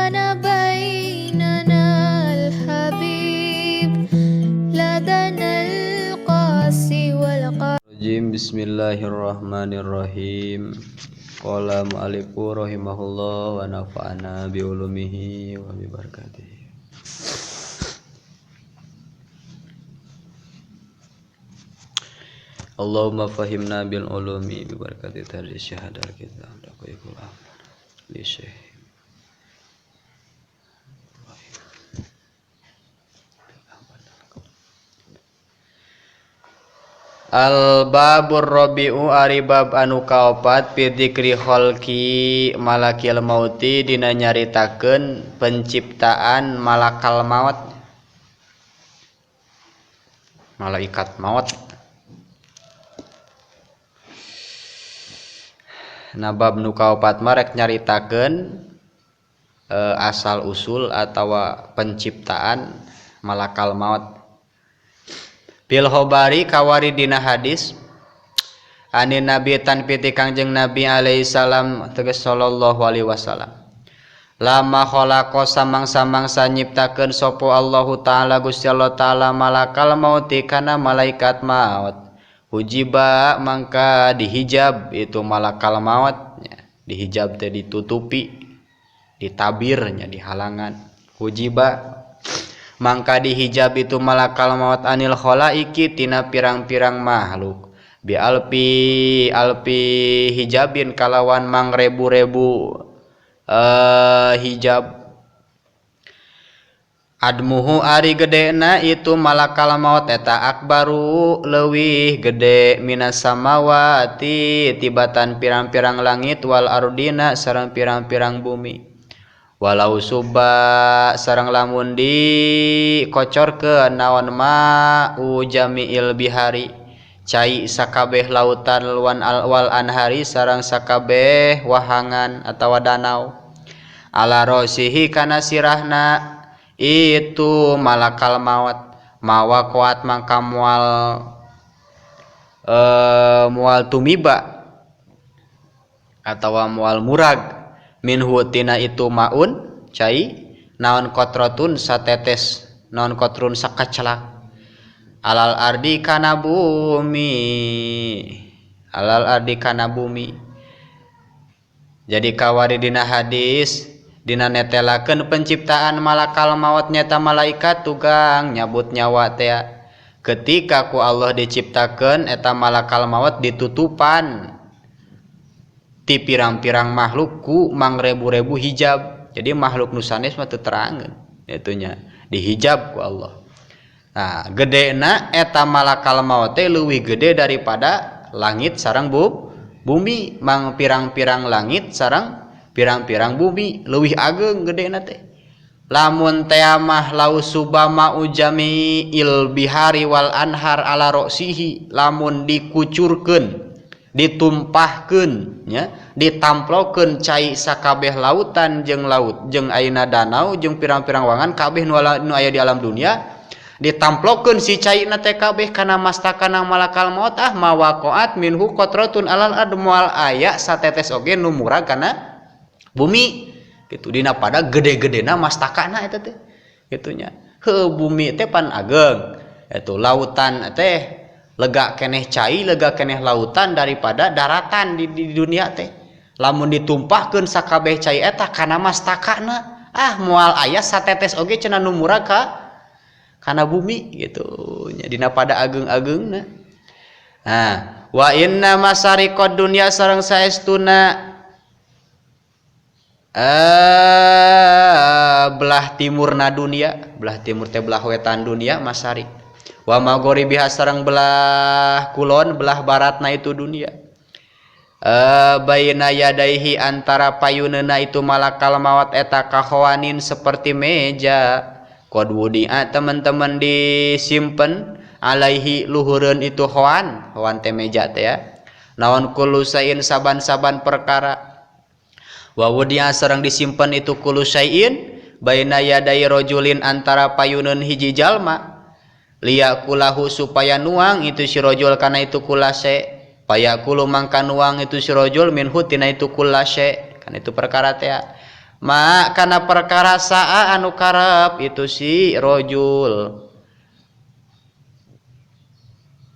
كان بيننا الحبيب لدنا القاسي والقريب. Bismillahirrahmanirrahim. Qala mu'allifu rahimahullah wa nafa'ana bi ulumihi wa bi barakatihi. Allahumma fahimna bil ulumi bi barakati tadi syahadat kita daqaiqul amr li syekh. Al babur rabi'u ari bab anu kaopat fi dzikri khalqi malakil mauti dina nyaritakeun penciptaan malakal maut, malaikat maut. Nah bab nu kaopat mah rek nyaritakeun asal usul atawa penciptaan malakal maut. Bil khobari kawari dina hadis anin nabi tan piti Kangjeng Nabi alaihi salam tegas sallallahu alaihi wasallam. Lama khalaqa samang-samangsa nyiptakeun sapa Allahu taala Gusti Allah taala malakal mauti kana malaikat maut. Hujiba mangka dihijab itu malakal maut, dihijab teh ditutupi, ditabirnya dihalangan. Hujiba mangka dihijab itu malakal maut anil khalaiki tina pirang-pirang makhluk bi alpi alpi hijabin kalawan mangrebu-rebu hijab. Admuhu ari gedena itu malakal maut eta akbaru leuwih gede minas samawati tibatan pirang-pirang langit wal ardina sareng pirang-pirang bumi. Walau suba sareng lamun dikocorkeun naon ma jamiil bihari cai sakabeh lautan wan wal anhari sareng sakabeh wahangan atawa danau ala rosihi kana sirahna itu malakal maut mawa kuat mangka mual mual tumiba atawa mual murag minhu tina itu maun cai naon kotrotun satetes naon kotrun sakacelak alal ardi kana bumi, alal ardi kana bumi. Jadi kawari dina hadis dina netelakeun penciptaan malakal maut nyata malaikat tukang nyabut nyawa teh. Ketika ku Allah diciptakeun eta malakal maut ditutupan ti pirang-pirang makhluk ku mangrebu-rebu hijab. Jadi makhluk nu sanes mah teu terangeun itunya dihijab ku Allah. Nah, gedena eta malakal maut teh leuwih gede daripada langit sareng bumi, mang pirang-pirang langit sareng pirang-pirang bumi leuwih ageng gedena teh. Lamun teh mah lau subama ujami il bihari wal anhar ala roksihi, lamun dikucurkeun ditumpahkeun nya ditamplokeun cai sakabeh lautan jeung laut jeung ayeuna danau jeung pirang-pirang wangan kabeh nu aya di alam dunia ditamplokeun si caina teh kabeh kana mastakana malakal maut ah mawaqaat minhu qatratun alal ard moal aya satetes oge nu murag kana bumi kitu dina pada gede-gedena mastakana eta teh kitu nya. Heuh bumi teh pan ageng eta lautan teh lega keneh cai lega keneh lautan daripada daratan di dunia teh. Lamun ditumpahkeun sakabeh cai eta kana mastakana ah moal aya satetes oge cenah nu murag ka kana bumi gitu nya dina pada ageung-ageungna. Nah, wa inna masariqad dunya sareng saestuna belah timurna dunia, belah timur teh belah wetan dunia masarik. Wa maghribiha sareng belah kulon belah baratna itu dunia. Baina yadaihi antara payuneuna itu malakal maut eta kahoanin seperti meja. Qad wudi'a teman-teman disimpen alaihi luhureun itu hoan, hoan teh meja teh ya. Naon kullu sain saban-saban perkara. Wa wudi'a sareng disimpen itu kullu sain baina yadai rajulin antara payuneun hiji jalma. Liyakulahu supaya nuang itu si rojul kana itu kulase, payakulu mangka nuang itu si rojul minhu tina itu kulase, kan itu perkara teh. Ma kana perkara saa anu karep itu si rojul.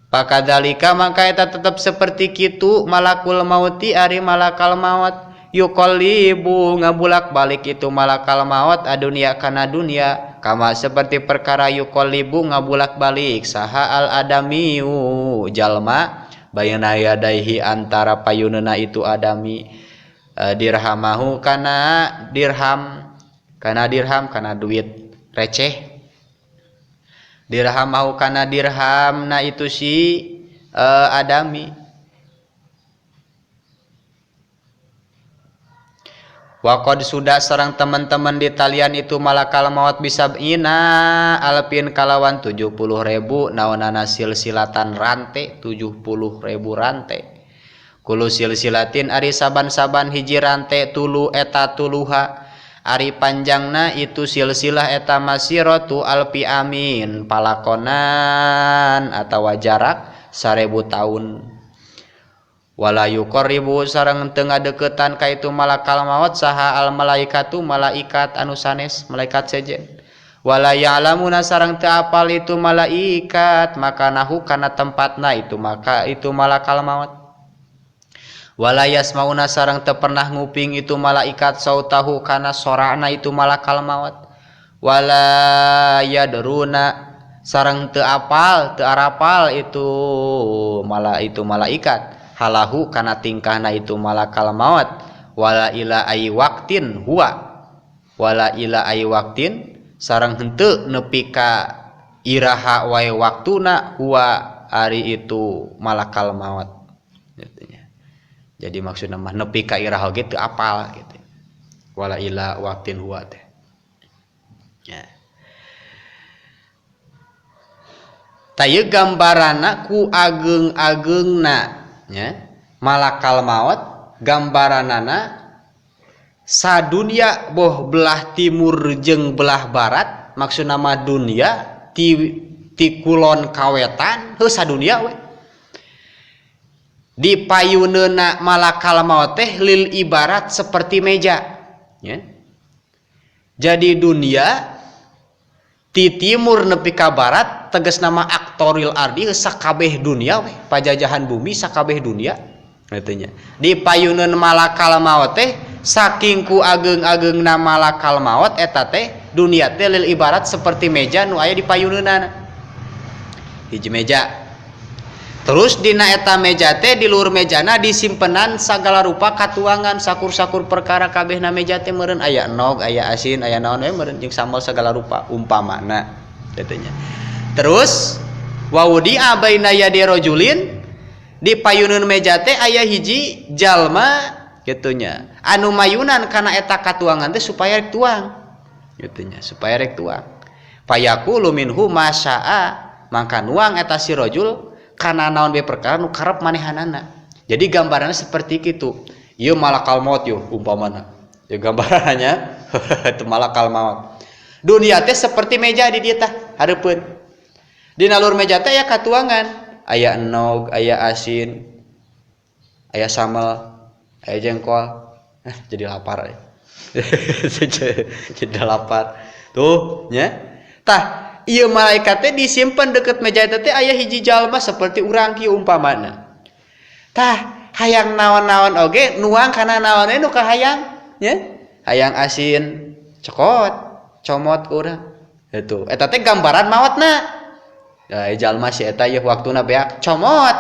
Pakadalika maka eta tetep seperti kitu malakul mauti ari malakal maut yuqallibu ngabulak-balik itu malakal maut adunia kana dunia kama seperti perkara yuqallibu ngabulak-balik saha al adamiu jalma bayna yadaihi antara payuneuna itu adami dirhamahu kana dirham kana duit receh dirhamahu kana dirham na itu si adami. Waqad sudah serang teman-teman di talian itu malakal maut bisab'ina alpin kalawan 70.000 naonana silsilatan rante 70.000 rante. Kulu silsilatin ari saban-saban hiji rante tulu eta tuluha ari panjangna itu silsilah eta masiratu alpi amin palakonan atawa jarak 1000 tahun. Wala yuqarribu sareng teu ngadeukeutan ka itu malakal maut saha al malaikatu malaikat anu sanes malaikat sejen. Wala ya'lamuna sareng teu apal itu malaikat makanahu kana tempatna itu maka itu malakal maut. Wala yasmauna sareng teu pernah nguping itu malaikat sautahu kana sorana itu malakal maut. Wala yadruna sareng teu apal teu arapal itu mala itu malaikat halahu kana tingkahna itu malakal maut. Wala ila ay waqtin huwa wala ila ay waqtin sareng henteu nepi ka iraha wae waktuna huwa ari itu malakal maut gitu nya. Jadi maksudna mah nepi ka iraha oge teu apal gitu. Wala ila waqtin huwa teh. Ya. Tah ieu gambaranna ku ageung-ageungna nya malakal maut gambaranana sadunia boh belah timur jeung belah barat maksudna mah dunia ti kulon kawetan heuh sadunia we. Di payuneuna malakal maut teh lil ibarat seperti meja ya. Jadi dunia ti timur nepi ka barat tegas nama aktoril ardi sakabeh dunia we pajajahan bumi sakabeh dunia kitu nya. Di payuneun malakal maut teh saking ku ageung-ageungna malakal maut eta teh dunia teh lil ibarat seperti meja nu aya di payuneunana hiji meja. Terus dina eta meja teh di luhur mejana disimpenan sagala rupa katuangan sakur-sakur perkara kabehna meja teh meureun aya enog, aya asin, aya naon we meureun jeung sambal sagala rupa umpamana kitu nya. Terus wawudi'a baina yadi rajulin di payuneun meja teh aya hiji jalma kitu nya anu mayunan kana eta katuangan teh supaya rek tuang kitu nya, supaya rek tuang. Fayaqulu minhu masya'a mangka nuang eta si rajul kana naon be perkara nu karep manehanana. Jadi gambarannya seperti kitu. Ieu malakal maut yeuh umpamana. Ya gambarannya itu malakal maut. Dunia teh seperti meja di dieu tah hareupeun. Di nalur meja teh aya katuangan, aya enog, aya asin, aya sambal, aya jengkol. Jadi lapar ya. Jadi lapar. Tuh nya. Tah ieu malaikat teh disimpen deket meja eta teh aya hiji jalma seperti urang kieu umpamana. Tah hayang naon-naon oge nuang kana naon we nu kahayang nya. Hayang asin cokot, comot ku urang. Itu eta teh gambaran maotna. Da jalma si eta ieu waktuna beak comot.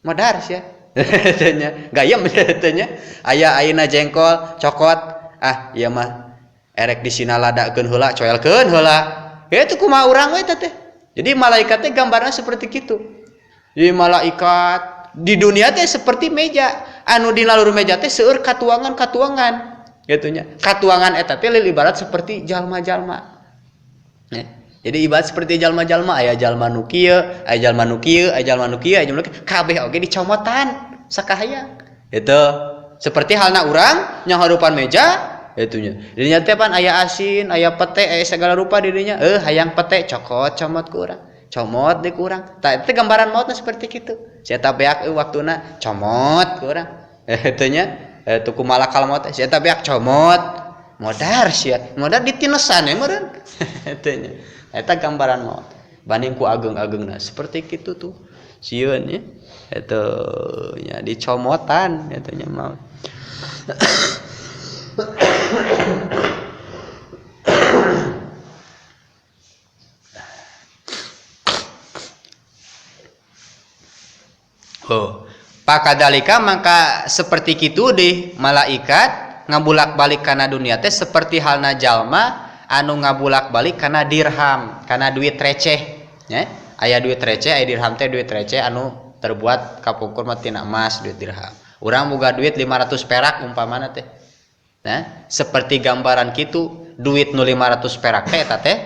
Modar sia. Teh nya gayem teh nya. Aya ayeuna jengkol cokot, ah ieu mah erek disinaladakeun heula, coelkeun heula. Ya itu kumaha urang we teh. Jadi malaikat teh gambarnya seperti kitu. Jadi malaikat di dunia teh seperti meja, anu di lalur meja teh seueur katuangan-katuangan kitu nya. Katuangan eta teh lil ibarat seperti jalma-jalma. Ya. Jadi ibarat seperti jalma-jalma, aya jalma nu kieu, aya jalma nu kieu, aya jalma nu kieu, aya jalma nu kieu, kabeh oge dicomotan sakahayang. Itu seperti halna urang nyangharupan meja itunya. Dinya teh pan aya asin, aya pete, aya segala rupa di dinya. Hayang pete cokot comot ku urang. Comot deui ku urang. Tah eta gambaran maotna seperti kitu. Si eta beak waktuna comot ku urang. Itunya tuku malakal maot si eta beak comot. Modar sia, modar ditinesan ya meureun. Teu nya. Eta gambaran maot. Banding ku ageung-ageungna seperti kitu tuh. Sieun nya. Eta nya dicomotan eta nya maot. Oh, pakadalika maka seperti kitu deh malaikat ngabulak-balik kana dunia teh seperti halna jalma anu ngabulak-balik kana dirham, kana duit receh nya. Aya duit receh, aya dirham teh duit receh anu terbuat kapungkur mah tina emas duit dirham. Urang boga duit 500 perak umpamana teh. Nah, seperti gambaran kitu duit nu 500 perak teh eta teh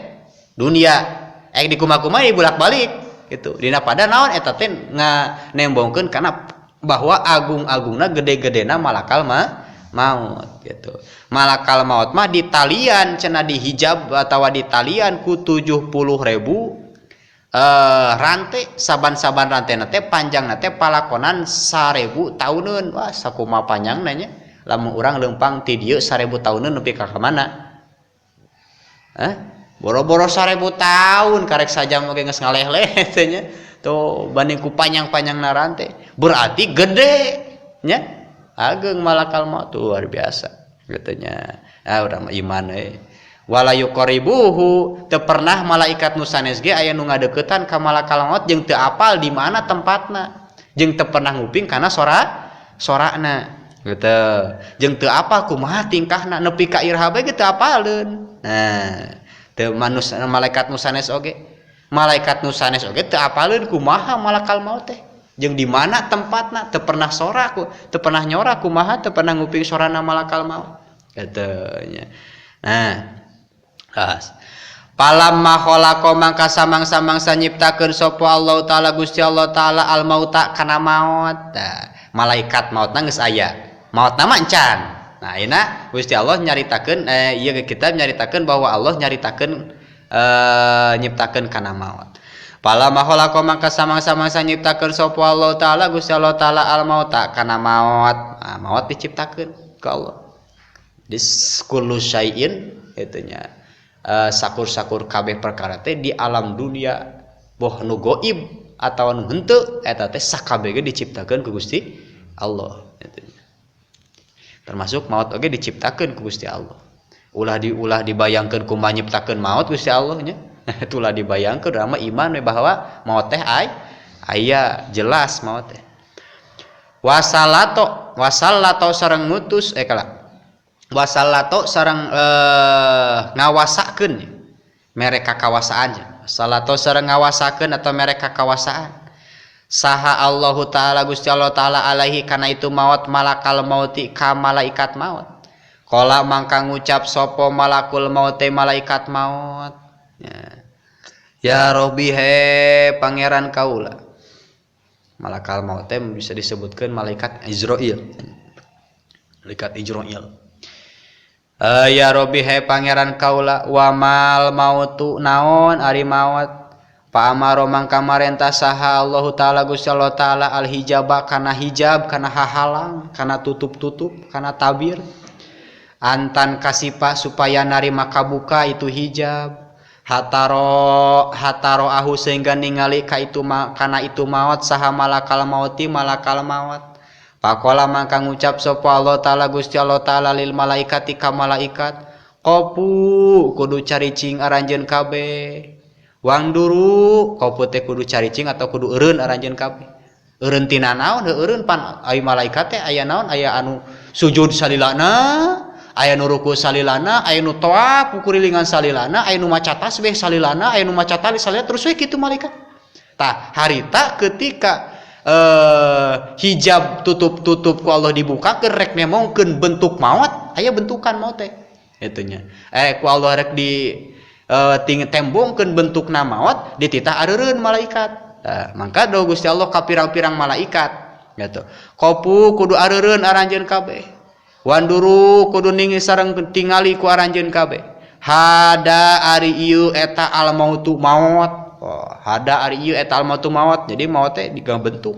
dunia. Ek dikumaha-kumaha dibulak-balik gitu. Dina pada naon eta teh nganembongkeun kana bahwa agung-agungna gede-gedena malakal maut gitu. Malakal maut mah ditalian cenah dihijab atawa ditalian ku 70.000 rantai, saban-saban rantena teh panjangna teh palakonan 1000 tauneun. Wah, sakumaha panjangna nya. Lamun urang leumpang ti dieu 1000 tauneun nepi ka mana? Hah? Boro-boro 1000 tahun karek sajam oge geus ngaleh-leh teh nya. Tuh banding ku panjang-panjangna rantai. Berarti gede nya. Ageung malakal maut luar biasa gitu nya. Ah urang mah iman we. Wala yuqaribuhu teu pernah malaikat nu sanes ge aya nu ngadeukeutan ka malakal maut jeung teu apal di mana tempatna. Jeung teu pernah nguping kana sorana gitu. Jeung teu apal kumaha tingkahna nepi ka iraha bae ge teu apaleun. Nah, teu manus malaikat nu sanes oge. Malaikat nu sanes oge teu apaleun kumaha malakal maut teh. Jeung di mana tempatna teu pernah sora ku, teu pernah nyora kumaha, teu pernah nguping sorana malakal maut. Gitu nya. Nah, palamma khalaqa mangka samang-samangsa nyiptakeun sapa Allah Taala Gusti Allah Taala al mauta kana maut. Nah, malaikat mautna geus aya. Mautna mah encan. Nah, ayeuna Gusti Allah nyaritakeun ieu kitab nyaritakeun bahwa Allah nyaritakeun nyiptakeun kana maut. Palamma khalaqa mangka samang-samangsa nyiptakeun sapa Allah Taala Gusti Allah Taala al mauta kana maut. Nah, maut diciptakeun ku Allah. Dis kullu syai'in eta nya. Sakur-sakur kabeh perkara teh di alam dunia boh nu goib atawa nu henteu eta teh sakabeh ge diciptakeun ku Gusti Allah eta nya. Termasuk maut oge diciptakeun ku Gusti Allah. Ulah diulah dibayangkeun kumaha nyiptakeun maut Gusti Allah nya. Itulah dibayangkeun urang mah iman we bahwa maut teh aya jelas maut teh. Wasalato wasalato sareng ngutus kala wasalato sareng ngawasakeun mere kakawasaan. Wasalato sareng ngawasakeun atau mere kakawasaan. Saha Allahu Ta'ala Gusti Allah Ta'ala alaihi kana itu maut malakal mauti ka malaikat maut. Qala mangka ngucap sapa malakul maute malaikat maut. Ya, ya Robi he pangeran kaula. Malakal maut teh bisa disebutkeun malaikat Izrail. Malaikat Izrail. Ya Robi he pangeran kaula wa mal mautu naon ari maut. Pa amaro mangka marentah saha Allahu Ta'ala Gusti Allah Ta'ala al hijaba kana hijab kana hahalang kana tutup-tutup kana tabir antan kasipa supaya narima kabuka itu hijab hataro hataro ahu sehingga ningali ka itu kana itu maut saha malakal mauti malakal maut. Pakola mangka ngucap sapa Allah Ta'ala Gusti Allah Ta'ala lil malaikati ka malaikat kopu kudu caricing aranjeun kabeh. Wangduru kopu teh kudu caricing atau kudu eureun aranjeun kabeh. Eureun tina naon heuh eureun pan ai malaikat teh aya naon aya anu sujud salilana, aya nu ruku salilana, aya nu tawaf kukurilingan salilana, aya nu maca tasbih salilana, aya nu maca tahlil salilana terus we kitu malaikat. Tah harita ketika hijab tutup-tutup ku Allah dibukakeun rek nemongkeun bentuk maut, aya bentukan maut teh kitu nya. Ku Allah rek di tembongkeun bentukna maut dititah areureun malaikat. Tah mangka do Gusti Allah ka pirang-pirang malaikat gitu. Kopu kudu areureun aranjeun kabeh. Wanduru kudu ningi sareng tingali ku aranjeun kabeh. Hada ari ieu eta al mautu maut. Oh, hada ari ieu eta al mautu maut. Jadi maut teh digabentuk.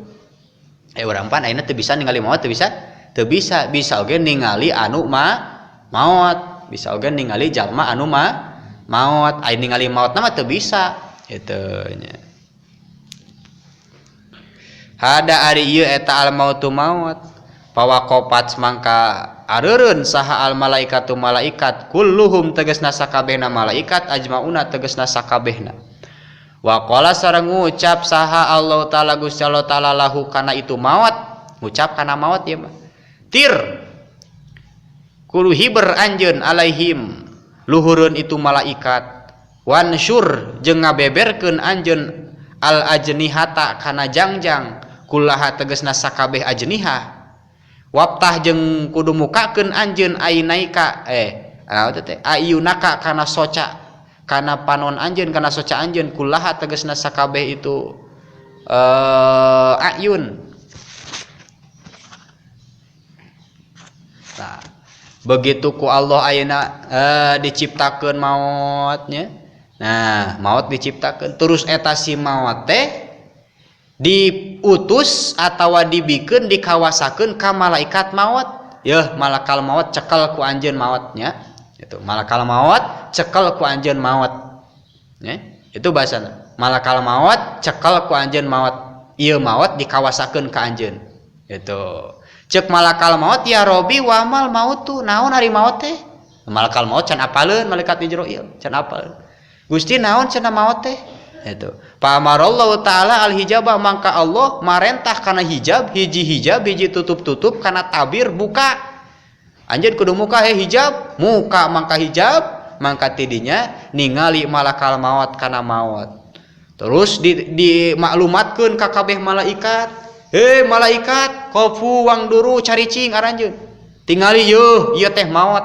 Urang pan ayeuna teu bisa ningali maut teu bisa. Teu bisa, bisa oge ningali anu maut. maot, bisa oge ningali jalma anu maot. Ai ningali maotna mah teu bisa kitu nya. Hada ari ieu eta al mautu maot. Pawaqofat mangka areureun saha al malaikatu malaikat kulluhum tegasna sakabehna malaikat ajmauna tegasna sakabehna. Wa qala sareng ngucap saha Allah taala Gusti Allah taala lahu kana itu maot, ngucap kana maot ieu mah. Tir kudu hiber anjeun alaihim luhureun itu malaikat wansur jeung ngabeberkeun anjeun al ajnihata kana jangjang kullaha tegasna sakabeh ajnihah. Wabtah jeung kudu mukakeun anjeun ainaika teh ayunaka kana soca kana panon anjeun kana soca anjeun kullaha tegasna sakabeh itu ayun. Nah, begitu ku Allah ayeuna diciptakeun maotnya. Nah, maot diciptakeun terus eta si maot teh diutus atawa dibikeun dikawasakeun ka malaikat maut. Yeuh malakal maut cekel ku anjeun maotnya. Itu malakal maut cekel ku anjeun maot. Ya, itu bahasana. Malakal maut cekel ku anjeun maot. Ieu maot dikawasakeun ka anjeun. Itu. Cek malakal maut ya Robi wa mal mautu. Naon ari maot teh? Malakal maut can apaleun malaikat Ijroil, can apaleun. Gusti naon cenah maot teh? Itu. Pamarallahu taala al hijabah mangka Allah marentah kana hijab, hiji hijab, hiji tutup-tutup kana tabir buka. Anjeun kudu muka he hijab, muka mangka hijab, mangka tidinya ningali malakal maut kana maut. Terus dimaklumatkeun ka kabeh malaikat. Hei malaikat, kofu wangduru caricing aranjeun. Tingali yeuh, ieu teh maut.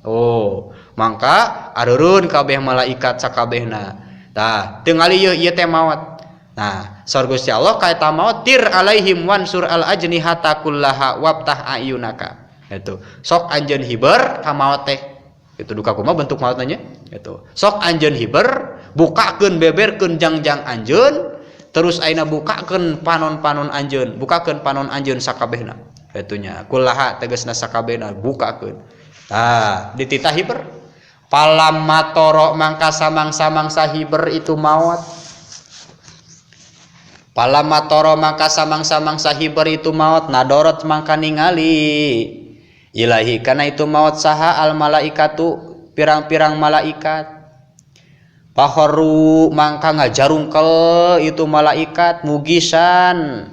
Oh, mangka areureun kabeh malaikat sakabehna. Tah, tingali ieu ieu teh maot. Nah, saur Gusti Allah ka eta maot tir alaihim wansur al ajnihata kullaha wabtah ayunaka. Gitu. Sok anjeun hiber ka maot teh. Gitu duka kumaha bentuk maotna nya? Gitu. Sok anjeun hiber, bukakeun beberkeun jangjang anjeun, terus ayeuna bukakeun panon-panon anjeun, bukakeun panon anjeun sakabehna. Kitu nya. Kullaha tegasna sakabehna bukakeun. Tah, dititah hiber. Palamma toro mangka samang-samangsa hiber itu maot. Palamma toro mangka samang-samangsa hiber itu maot nadorot mangka ningali ilahi kana itu maot saha al malaikatu pirang-pirang malaikat. Pahoru mangka ngajarungkel itu malaikat mugisan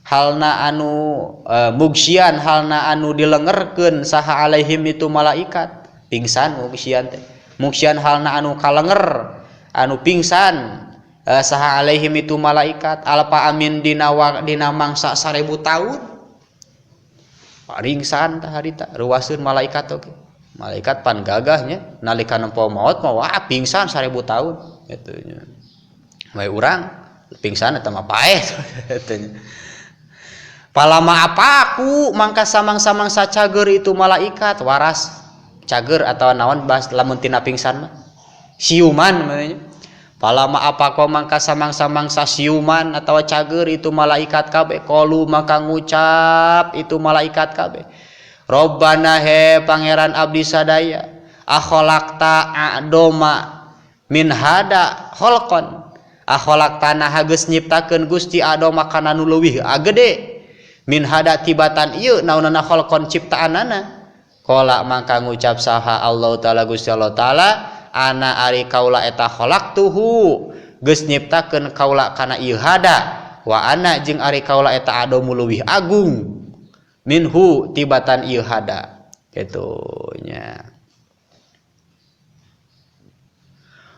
halna anu mugsian halna anu dilengerkeun saha alaihim itu malaikat. Pingsan mugsian teh mugsian halna anu kalenger anu pingsan saha alaihim itu malaikat alpa amin dina dina mangsa 1000 tahun paringsan tah harita ruaseun malaikat oge malaikat pan gagahnya nalika nempo maot mah wah pingsan 1000 tahun kitu nya we urang pingsan eta mah paeh kitu nya. Palama apa aku mangka samang-samangsa cager itu malaikat waras cager atau naon bahas lamun tina pingsan mah siuman namanya. Palama apa ko mangka samang-samangsa siuman atau cager itu malaikat kabeh qalu mangka ngucap itu malaikat kabeh Robbana he pangeran abdi sadaya akhlaqta a'doma min hada khalqan akhlaqta nah geus nyiptakeun Gusti adoma kana nu leuwih agede min hada tibatan ieu naonana khalqan ciptaanana. Qala mangka ngucap saha Allah taala Gusti Allah taala ana ari kaula eta khalaqtuhu geus nyiptakeun kaula kana ieu hada wa ana jeung ari kaula eta adomu leuwih agung minhu tibatan ieu hada kitu nya.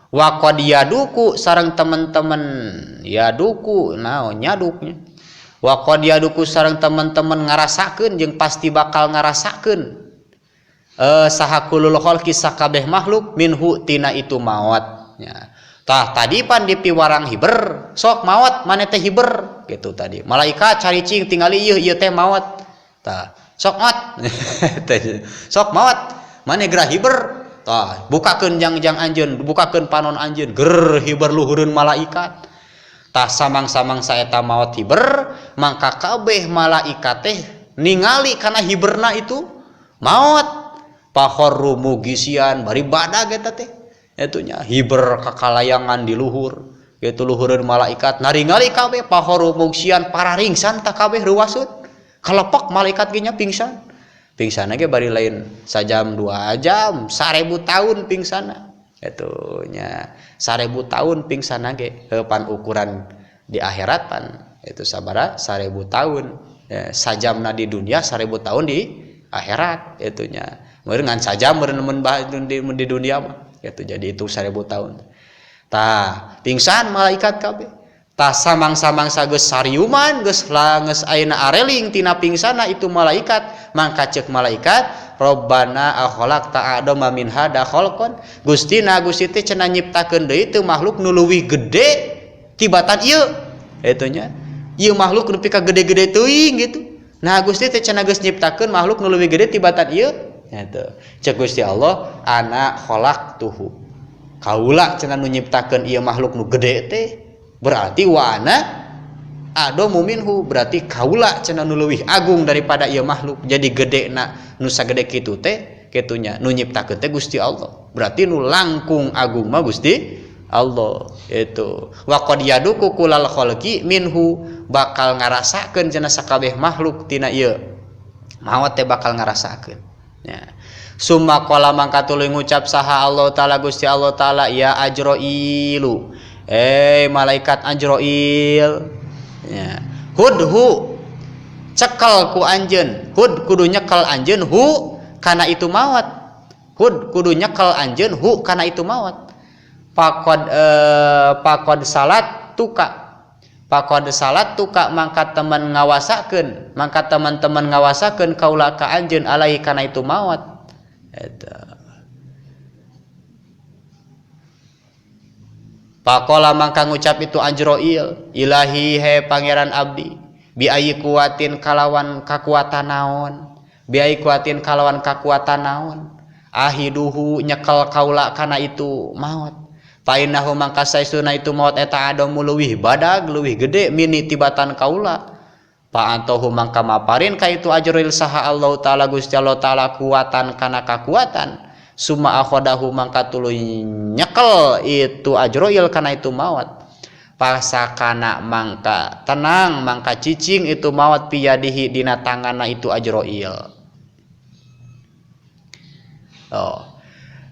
Wa qad yaduku sareng teman-teman yaduku naon nyaduknya wa qad yaduku sareng teman-teman ngarasakeun jeung pasti bakal ngarasakeun saha kulul khalqi sakabeh makhluk minhu tina itu maot nya. Tah tadi pan dipiwarang hiber sok maot maneh teh hiber gitu tadi malaikat caricing tingali ieu ieu teh maot tah sok maot sok maot maneh gerah hiber tah bukakeun jangjang anjeun bukakeun panon anjeun ger hiber luhureun malaikat. Tah samang-samangsa eta maot hiber mangka kabeh malaikat teh ningali kana hiberna itu maot. Pahorru mugisian bari badag eta teh eta nya hiber kakalayangan di luhur kitu luhureun malaikat naringali kabeh pahorru mugisian pararingsan ta kabeh reuwaseun kalepak malaikat ge nya pingsan. Pingsanna ge bari lain sajam 2 jam 1000 tahun pingsanna eta nya 1000 tahun pingsanna ge pan ukuran di akhirat pan itu sabara 1000 tahun ya, sajamna di dunia 1000 tahun di akhirat itu nya meureun ngan sajam meureun mun di dunia mah gitu jadi itu 1000 tahun tah pingsan malaikat kabeh tah samang-samang geus sariuman geus geus ayeuna areling tina pingsana itu malaikat mangka ceuk malaikat Robbana akhlaqta adama min hada khalqan Gustina Gusti teh cenah nyiptakeun deui teu makhluk nu leuwih gede tibatan ieu eta nya ieu makhluk nepi ka gede-gede teuing gitu. Nah Gusti teh cenah geus nyiptakeun makhluk nu leuwih gede tibatan ieu eta. Ceuk Gusti Allah ana khalaqtuhu. Kaula cenah nu nyiptakeun ieu makhluk nu gede teh berarti wa ana adamu minhu berarti kaula cenah nu leuwih agung daripada ieu makhluk. Jadi gedena nu sagede kitu teh kitunya nu nyiptakeun teh Gusti Allah. Berarti nu langkung agung mah Gusti Allah itu wa qad yaduku kulal khalqi minhu bakal ngarasakeun cenah sakabeh makhluk tina ieu maot teh bakal ngarasakeun ya summa qala mangka tuluy ngucap saha Allah taala Gusti Allah taala ya Ajrailu malaikat Ajrail ya hudhu cekel ku anjeun hud kudu nyekel anjeun hu kana itu maot hud kudu nyekel anjeun hu kana itu maot pakod pakod salat tuka pakod salat tuka mangka teman ngawasakeun mangka teman-teman ngawasakeun kaula ka anjeun alaihi kana itu maot eta pakola mangka ngucap itu Ajrail ilahi he pangeran abdi bi ayi kuatin kalawan kakuatan naon bi ayi kuatin kalawan kakuatan naon ahiduhu nyekel kaula kana itu maot painahu mangka saestuna itu maot eta adamu leuwih badag leuwih gede mini tibatan kaula pa antohu mangka maparin ka itu Ajrail saha Allah taala Gusti Allah taala kuatan kana kakuatan summa akhodahu mangka tuluy nyekel itu Ajrail kana itu maot pasakana mangka tenang mangka cicing itu maot piyadihi dina tanganna itu Ajrail. Oh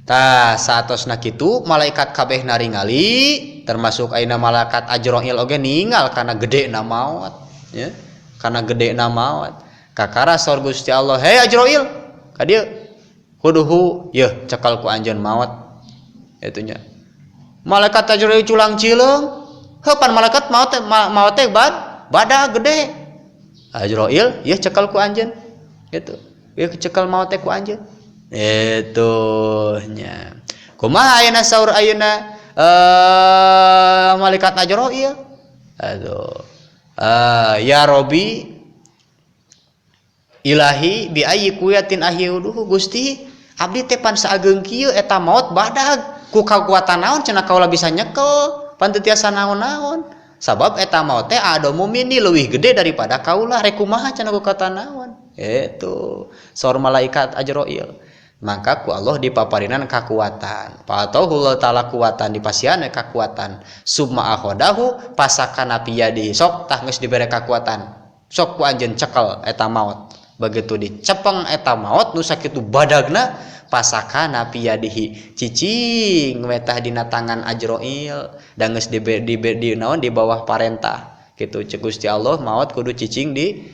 tah saatosna kitu malaikat kabeh naringali termasuk ayeuna malaikat Ajrail oge ningal kana gedena maot ya kana gedena maot kakara saur Gusti Allah hei Ajrail ka dieu kuduhu yeuh cekal ku anjeun maot eta nya malaikat Ajrail culang cileung heuh pan malaikat maot maot teh badag gede Ajrail yeuh cekal ku anjeun gitu yeuh cekal maot teh ku anjeun itu nya kumaha ayeuna saur ayeuna malaikat Ajrail aduh ya Robi ilahi bi ayyi kuyatin ahyuduhu Gusti abdi teh pan saageng kieu eta maot badag ku kakuatan naon cenah kaula bisa nyekel pan teu tiasa naon-naon sabab eta maot teh adamu mini leuwih gede daripada kaula rek kumaha cenah ku kata naon eta saur malaikat Ajrail maka ku Allah dipaparinan kakuatan patuhullah ta'ala kuatan dipasian kakuatan summa akhodahu pasakana piyadi sok tah geus dibere kakuatan sok ku anjeun cekel eta maot begitu dicepeng eta maot nu sakitu badagna pasakana piyadihi cicing wetah dina tangan Ajrail da geus di naon di bawah parentah kitu ceuk Gusti Allah maot kudu cicing di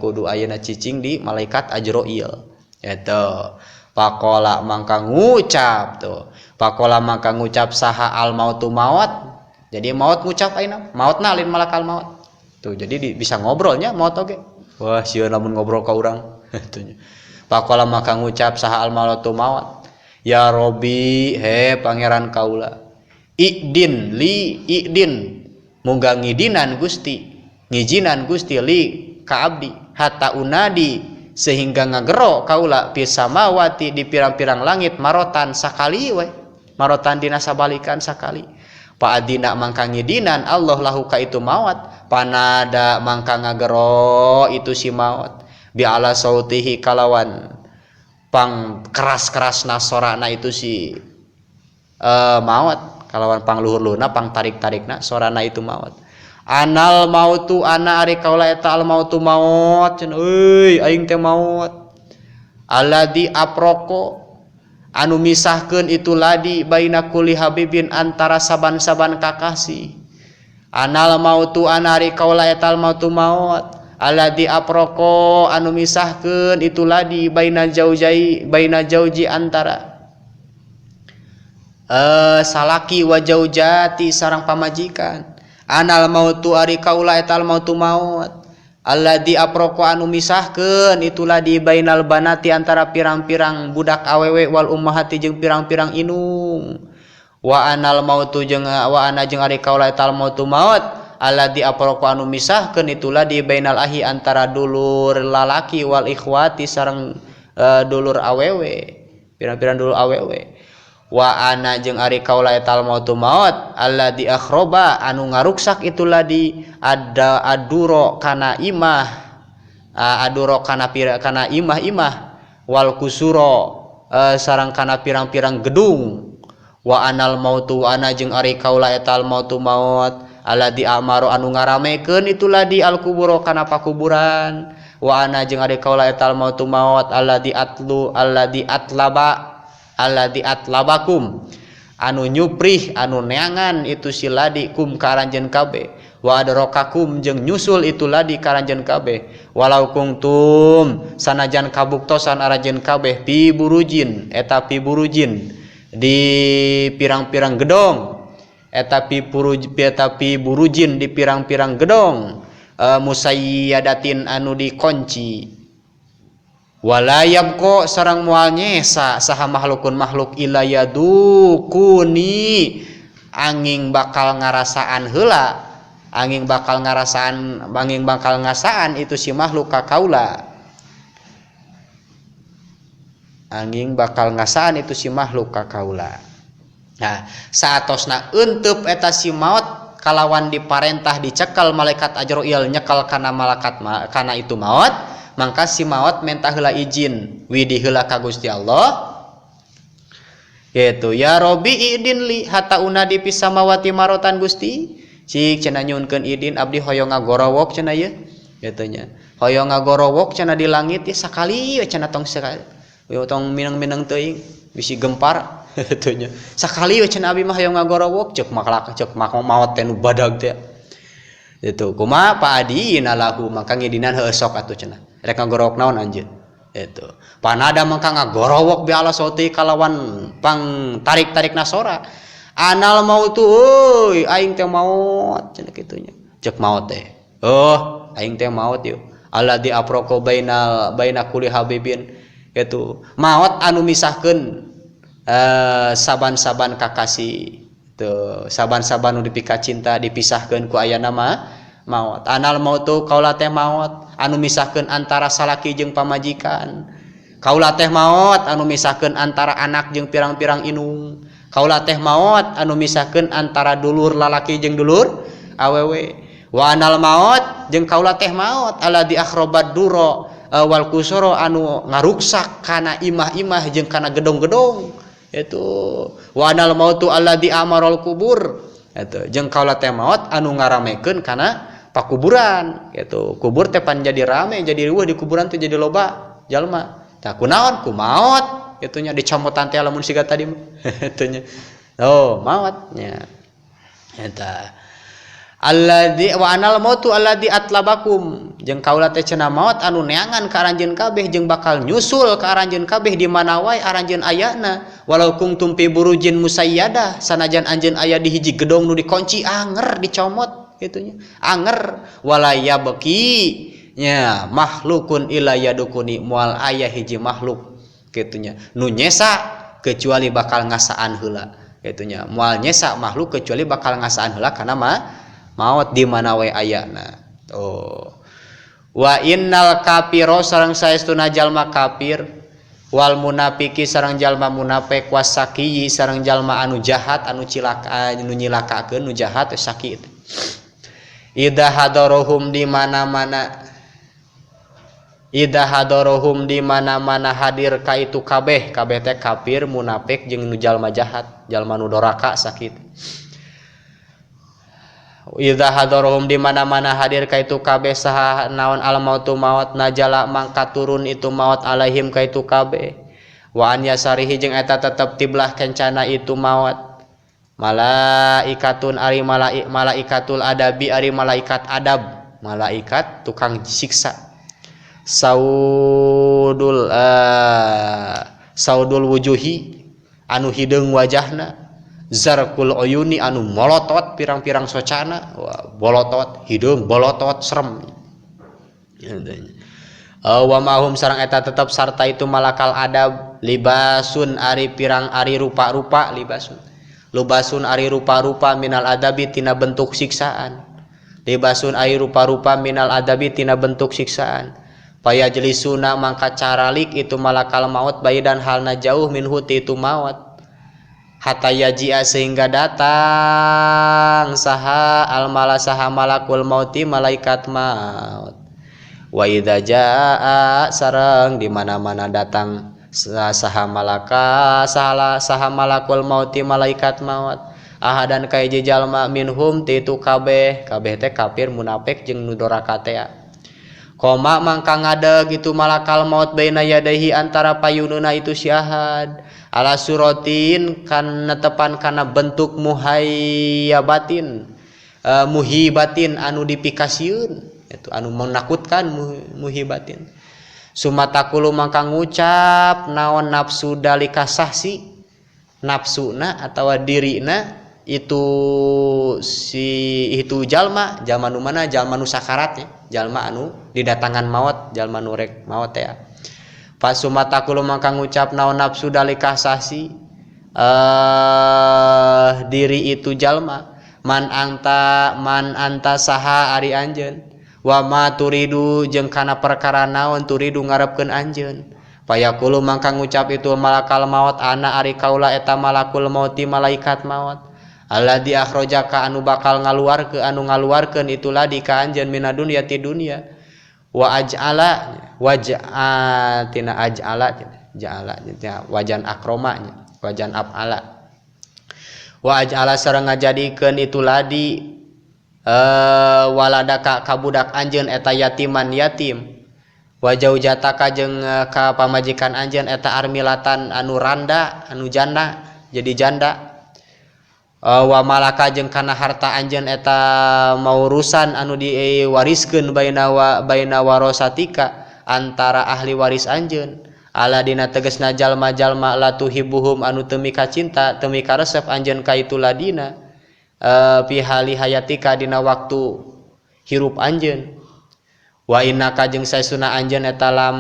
kudu ayeuna cicing di malaikat Ajrail eta pakola mangka ngucap tuh pakola mangka ngucap saha al mautu maut jadi maut ngucap ayeuna mautna lain malakal maut tuh jadi bisa ngobrolnya maut oge wah sieun lamun ngobrol ka urang atuh pakola mangka ngucap saha al mautu maut ya Robi he pangeran kaula idin li idin mungga ngidinan Gusti ngijinan Gusti li ka abdi hatta unadi sehingga ngagero kaula pisamawati di pirang-pirang langit marotan sakali we marotan dina sabalikan sakali paadina mangka ngidinan Allah lahu ka itu maot panada mangka ngagero itu si maot bi ala sautihi kalawan Pang keras-kerasna sorana itu si maut kalawan pang luhur-luhurna pang tarik-tarikna sorana itu maut. Anal mautu ana ari kaula eta al mautu maut cenah euy aing teh maut. Alladzi aproko anu misahkeun itu ladi baina kulli habibin antara saban-saban kakasih. Anal mautu ana ari kaula eta al mautu maut. Alladzi aproko anu misahkeun itu ladi baina jaujai baina jauji antara salaki wa jaujati sarang pamajikan. Anal mautu ari kaula eta al mautu maut. Alladzi aproko anu misahkeun itu ladi bainal banati antara pirang-pirang budak awewe wal ummahati jeung pirang-pirang inung. Wa anal mautu jeung wa ana jeung ari kaula eta al mautu maut. Alladzi aproko anu misahkeun itulah di bainal ahi antara dulur lalaki wal ikhwati sareng dulur awewe pirang-pirang dulur awewe. Wa ana jeung ari kaula eta al mautu maut alladzi akhroba anu ngaruksak itulah di ada aduro kana imah aduro kana kana imah-imah wal kusuro sareng kana pirang-pirang gedung. Wa anal mautu ana jeung ari kaula eta al mautu maut alladzi amaro anu ngaramekeun itulah di al-kuburo kana pakuburan. Wa ana jeung ari kaula eta al mautu maut alladzi atlu alladzi atlaba alladzi atlabakum anu nyuprih anu neangan itu si ladi kum ka aranjeun kabeh. Wa adrakakum jeung nyusul itu ladi ka aranjeun kabeh. Walau kuntum sanajan kabuktosan aranjeun kabeh pi burujin eta pi burujin di pirang-pirang gedong eta pi burujin di pirang-pirang gedong musayyadatin anu dikunci. Walayab ko sarang moal nyesa saha makhlukun makhluk ila yadukuni angin bakal ngarasaan heula angin bakal ngarasaan angin bakal ngasaan itu si makhluk ka kaula angin bakal ngasaan itu si makhluk ka kaula. Nah, saatosna eunteup eta si maut kalawan diparentah dicekal malaikat Ajrail nyekal kana malaikat kana itu maut, mangka si maut menta heula izin widi heula ka Gusti Allah. Gitu, ya Robi idin li hatta unadi fis samawati marotan Gusti. Cik cenah nyuhunkeun idin abdi hoyong ngagorowok cenah ieu. Kitu nya. Hoyong ngagorowok cenah di langit ya sakali we cenah tong sakali. We tong mineng-mineng teuing bisi gempar. Itunya sakali we cenah abi mah hoyong ngagorowok cek maklak cek maot teh nu badag teh. Itu kumaha Pak Adi lahu maka ngidinan heuh sok atuh cenah. Rek ngagorowok naon anjeun. Itu. Panada mangka ngagorowok bi ala sauti kalawan pang tarik-tarik nasora. Anal mautu euy aing teh maot cenah kitu nya. Cek maot teh. Oh, aing teh maot yeuh. Alladzi aproko bainal baina kulli habibin. Itu maot anu misahkeun saban-saban kakasih tuh saban-saban nu dipika cinta dipisahkeun ku ayana mah maot. Anal mautu kaula teh maot anu misahkeun antara salaki jeung pamajikan. Kaula teh maot anu misahkeun antara anak jeung pirang-pirang inung. Kaula teh maot anu misahkeun antara dulur lalaki jeung dulur awewe. Wa anal maot jeung kaula teh maot alladzi akhrabat duro wal kusoro anu ngaruksak kana imah-imah jeung kana gedong-gedong. Itu wa anal mautu alladzi amarul kubur. Itu jeung kaula teh maot anu ngaramekeun kana pakuburan. Gitu. Kubur teh pan jadi rame, jadi riweuh di kuburan teh jadi loba jalma. Tah kunaon ku maot kitu nya dicomotan teh lamun siga tadi mah. Kitu nya. Oh, maot nya. Eta alladzi wa anal mautu alladzi atlabakum jeung kaula teh cenah maot anu neangan ka aranjeun kabeh jeung bakal nyusul ka aranjeun kabeh di mana wae aranjeun ayana walau kuntum fi burujin musayyadah sanajan anjeun aya di hiji gedong nu dikunci anger dicomot kitu nya anger wala yabki nya makhlukun ila yadukuni moal aya hiji makhluk kitu nya nu nyesa kecuali bakal ngasaan heula kitu nya moal nyesa makhluk kecuali bakal ngasaan heula kana mah maot di mana we ayana. Tuh. Wa innal kafiro sareng saestuna jalma kafir wal munafiki sareng jalma munafik wasaki sareng jalma anu jahat anu cilaka anu nyilakakeun nu jahat saki itu. Idza hadarohum di mana-mana Idza hadorohum di mana-mana hadir ka itu kabeh, kabeh teh kafir, munafik jeung nu jalma jahat, jalma nu doraka sakit. Idza hadorohum di mana-mana hadir ka itu kabeh saha naon al mautu maut najala mangka turun itu maut alaihim ka itu kabeh. Wa an yasarihi jeung eta tetep tiblah kencana itu maut. Malaikatun ari malaikatul adabi ari malaikat adab, malaikat tukang siksa. Saudul saudul wujuhi anu hideung wajahna, zarqul uyuni anu molotot pirang-pirang socana, wah, bolotot hideung bolotot serem. Wa mahum sareng eta tetep sarta itu malakal adab libasun ari pirang ari rupa-rupa libasun. Lubasun ari rupa-rupa minal adabi tina bentuk siksaan. Libasun ari rupa-rupa minal adabi tina bentuk siksaan. Payajlisuna mangka caralik itu malakal maut bayi dan halna jauh minhu ti itu maut. Hatta yajia sehingga datang saha almala saha malakul mauti malaikat maut. Wa idza jaa sareng di mana-mana datang saha malaka saha saha malakul mauti malaikat maut. Ahadan kaiji jalma minhum ti itu kabeh, kabeh teh kafir munafik jeung nu doraka teh. Koma mangka ngadeg itu malakal maut baina yadaihi antara payununa itu si ahad ala suratin kan netepan kana bentuk muhayyabatin muhibatin anu dipikasieun itu anu menakutkan muhibatin. Sumatakulu mangka ngucap naon nafsu dalika sahsi nafsuna atawa dirina itu si itu jalma jalma nu mana jalma nu sakaratnya jalma anu didatangan maut jalma nu rek maut ya. Fasumatakulu mangka ngucap naon nafsu dalika sahsi diri itu jalma man anta saha ari anjeun wa ma turidu jeung kana perkara naon turidu ngarepkeun anjeun. Fayaqulu mangka ngucap itu malakal maut ana ari kaula eta malakul mauti malaikat maut alladzi akhrajaka anu bakal ngaluarkeun anu ngaluarkeun itu ladi ka anjeun mina dunya ti dunya wa aj'ala waj'a tina aj'ala ja'ala nya wajan akroma nya wajan af'ala wa aj'ala sareng ngajadikeun itu ladi waladaka kabudak anjeun eta yatiman yatim wa jaujataka jeung ka pamajikan anjeun eta armilatan anu randa anu janda jadi janda wa malaka jeung kana harta anjeun eta maurusan anu diwariskeun baina wa baina warasatika antara ahli waris anjeun ala dina tegasna jalma-jalma la tuhibuhum anu teu mika cinta teu mika resep anjeun ka itu ladina fi hali hayatika dina waktu hirup anjeun wa innaka jeung saesuna anjeun eta lam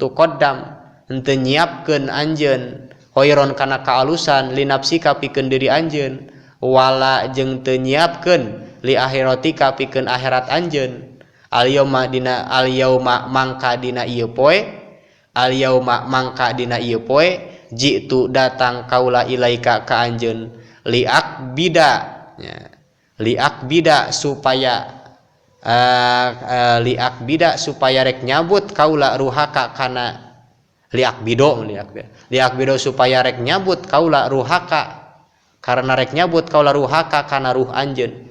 tuqaddam henteu nyiapkeun anjeun khairon kana kaalusan li nafsika pikeun diri anjeun wala jeung teu nyiapkeun li akhiratika pikeun akhirat anjeun al yauma dina al yauma mangka dina ieu poe al yauma mangka dina ieu poe jitu datang kaula ilaika ka anjeun liak bida ya, liak bida supaya liak bida supaya rek nyabut kaula ruhaka kana liak bido liak bido supaya rek nyabut kaula ruhaka karena rek nyabut kaula ruhaka kana ruh anjeun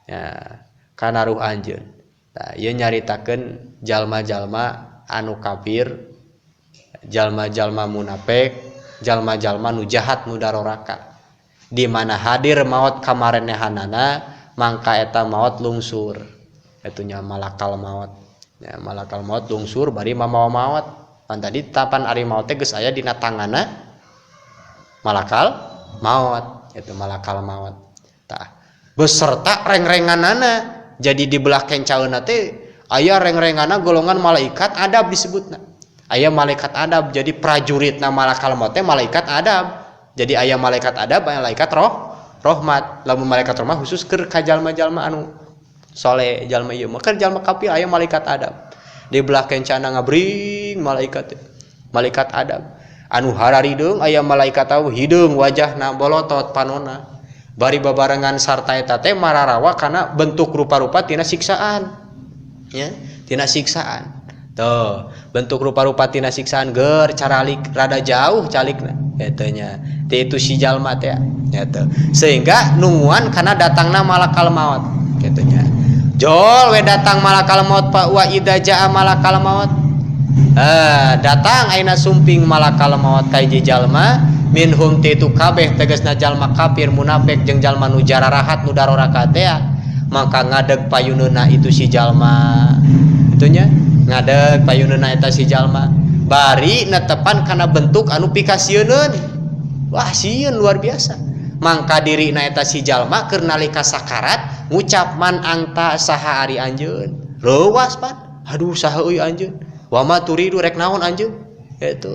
ya, kana ruh anjeun. Tah ieu nyaritakeun jalma-jalma anu kafir, jalma-jalma munafik, jalma-jalma nu jahat nu daroraka. Di mana hadir maut kamarenehanana mangka eta maut lungsur. Eta nya malakal maut. Ya, malakal maut lungsur bari mamawa maut. Pan tadi tapan ari maut teh geus aya dina tanganna malakal maut, eta malakal maut. Tah, beserta rengrenganana. Jadi di belah kencaeuna teh aya rengrenganna golongan malaikat adab disebutna. Aya malaikat adab, jadi prajuritna malakal maut teh malaikat adab. Jadi aya malaikat adab, aya malaikat rohmat. Lamun malaikat rohmat khusus keur ka jalma-jalma anu soleh, jalma ieu mah keur jalma kafir aya malaikat adab. Di belah kencana ngabring malaikat malaikat adab. Anu hararideung aya malaikat tahu hideung wajahna bolotot panona. Bari babarengan sarta eta teh mararawa kana bentuk rupa-rupa tina siksaan. Ya, Tina siksaan. Tuh, bentuk rupa-rupa tina siksaan ger caralik rada jauh calikna eta nya. Ti itu si jalma teh eta. Sehingga nunguan kana datangna malakal maut kitu nya. Jol we datang malakal maut pa wa idza jaa malakal maut. Datang ayeuna sumping malakal maut ka hiji jalma minhum ti itu kabeh tegasna jalma kafir munafik jeung jalma nu jararahat nu daroraka teh maka ngadeg payuneuna itu si jalma. Itunya ngadeg payuneuna eta si jalma bari netepan kana bentuk anu pikasieuneun. Wah sieun luar biasa. Mangka dirina eta si jalma keur nalika sakarat ngucap man angta saha ari anjeun. Reuwas pan. Aduh saha euy anjeun. Wa ma turidu rek naon anjeun? Eta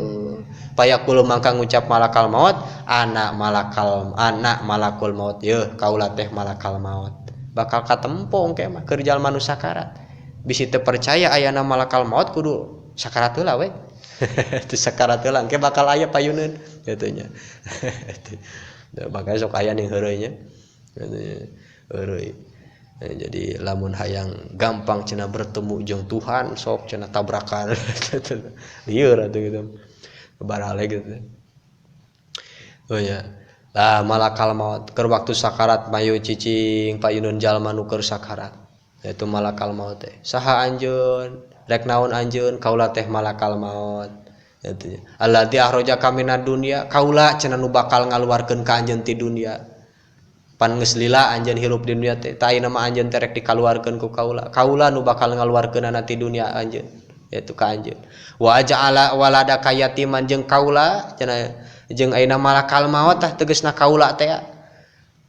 payaqulu mangka ngucap malakal maut anak malakul maut yeuh kaula teh malakal maut. Bakal katempo engke mah keur jalma nu sakarat. Bisi teu percaya ayana malakal maut kudu sakarat heula we. Teu sakarat heula engke bakal aya payuneun kitu nya. Bakal sok aya ning heureuy nya. Heureuy. Jadi lamun hayang gampang cenah bertemu jeung Tuhan sok cenah tabrakan. Lieur atuh gitu. Barale gitu. Oh ya. Lah malakal maut keur waktu sakarat mayu cicing payunun jalma nu keur sakarat. Itu malakal maut teh. Saha anjeun? Rek naon anjeun? Kaula teh malakal maut. Eta alladzi akhrajaka minad dunya, kaula cenah nu bakal ngaluarkeun ka anjeun ti dunya. Pan geus lila anjeun hirup di dunya teh, tah ayeuna mah anjeun teh rek dikaluarkeun ku kaula. Kaula nu bakal ngaluarkeunana ti dunya anjeun. Yaitu ka anjeun. Wa ja'ala waladaka yatiman jeung kaula cenah jeung ayeuna malakal maut tah tegasna kaula teh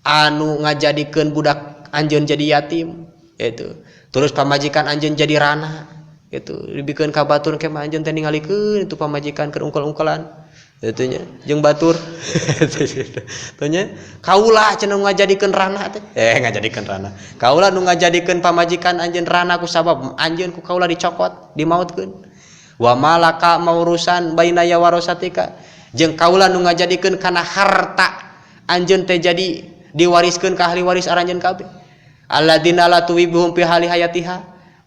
anu ngajadikeun budak anjeun jadi yatim itu. Terus pamajikan anjeun jadi rana gitu. Dibikeun ka batur ke mah anjeun teh ningalikeun itu pamajikan keur ungkel-ungkelan kitu nya jeung batur. Teu nya kaula cenah ngajadikeun rana teh. Ngajadikeun rana. Kaula nu ngajadikeun pamajikan anjeun rana ku sabab anjeun ku kaula dicokot, dimautkeun. Wa malaka maurusan baina ya warasatika jeung kaula nu ngajadikeun kana harta anjeun teh jadi diwariskeun ka ahli waris aranjeun kabeh. Alladzina la tuwibuhum fi hali hayatiha.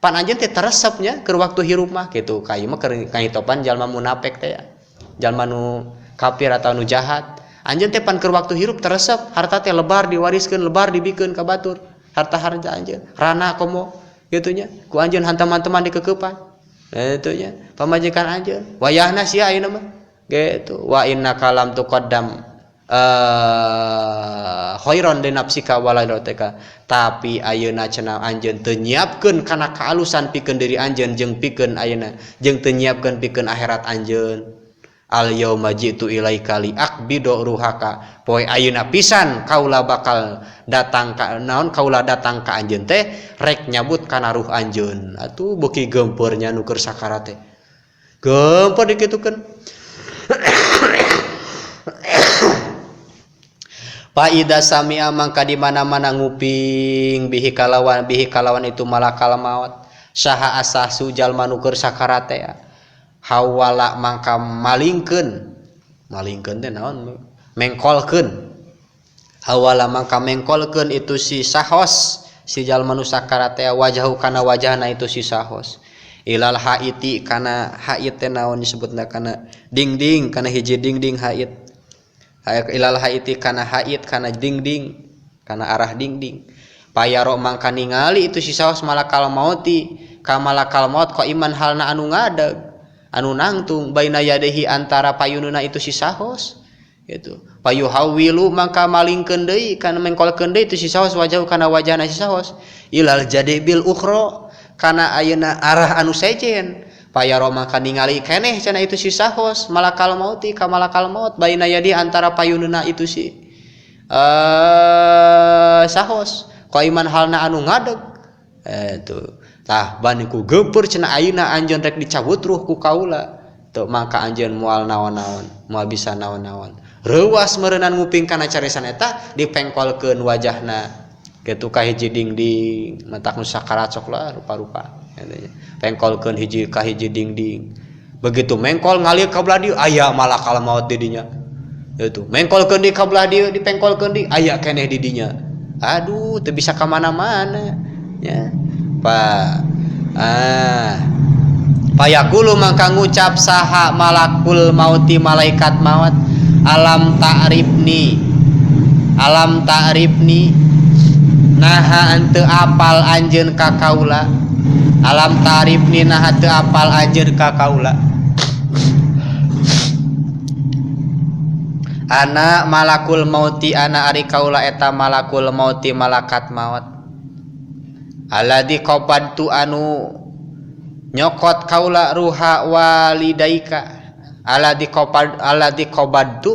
Pan anjeun teh teresepnya keur waktu hirup mah kitu. Ka ieu mah keur kahitopan jalma munafik teh ya. Jalma nu kafir atau nu jahat. Anjeun teh pan keur waktu hirup teresep, harta teh lebar diwariskeun, lebar dibikeun ka batur. Harta-harta anjeun rana komo kitu nya. Ku anjeun hantam-hantaman dikekeupan. Nah, itu nya pamajikan anjeun. Wayahna sia ayeuna mah. Gitu. Wa innaka lam tuqaddam khairan li nafsika wala liroteka. Tapi ayeuna cenah anjeun teu nyiapkeun kana kaalusan pikeun diri anjeun jeung pikeun ayeuna jeung teu nyiapkeun pikeun akhirat anjeun. Al yauma jitu ilaika li aqbidu ruhaka. Poe ayeuna pisan kaula bakal datang ka naon kaula datang ka anjeun teh rek nyabut kana ruh anjeun. Atuh beuki gempeurnya nu keur sakarat teh. Gemper dikitukeun. Faida sami'a mangka di mana-mana nguping bihi kalawan itu malakal maut. Saha asasu jalma nu keur sakarat teh. Hawala mangka malingkeun. Malingkeun teh naon? Mengkolkeun. Hawala mangka mengkolkeun itu si sahos, si jalma nu sakarat teh wajahu kana wajahna itu si sahos. Ilal haiti kana hait teh naon disebutna kana dingding, kana hiji dingding hait. Ilal haiti kana hait kana dingding, kana arah dingding. Payaro mangka ningali itu si sahos malakal mauti, ka malakal maut ko iman halna anu ngadeg, anu nangtung baina yadehi antara payununa itu si sahos gitu. Payuhawilu mangka malingkeun deui kana mengkolkeun deui itu si sahos wajahu kana wajahna si sahos ilal jadibil ukhra kana ayeuna arah anu sejen. Payaro mangka ningali keneh cenah itu si sahos malakal mauti ka malakal maut baina yadi antara payununa itu si sahos qaiman halna anu ngadeg itu. Tah bani ku geumpeur cenah ayeuna anjeun rek dicabut ruh ku kaula teu mangka anjeun moal naon-naon moal bisa naon-naon. Reuwas meureunnan nguping kana carisan eta dipengkolkeun wajahna kitu ka hiji dingding matak nu sakarat sok lah rupa-rupa. Pengkolkeun hiji ka hiji dingding. Begitu mengkol ngalir ka belah dieu aya malakal maut di dinya. Itu mengkolkeun di ka belah dieu dipengkolkeun di aya keneh di dinya. Aduh teu bisa ka mana-mana nya. Pa Ah payaqulu mangka ngucap saha malakul mauti malaikat maut alam ta'rifni naha henteu apal anjeun ka kaula alam ta'rifni naha teu apal anjeun ka kaula ana malakul mauti ana ari kaula eta malakul mauti malakat maut alladzi qabadtu anu nyokot kaula ruha walidaika alladzi qabadtu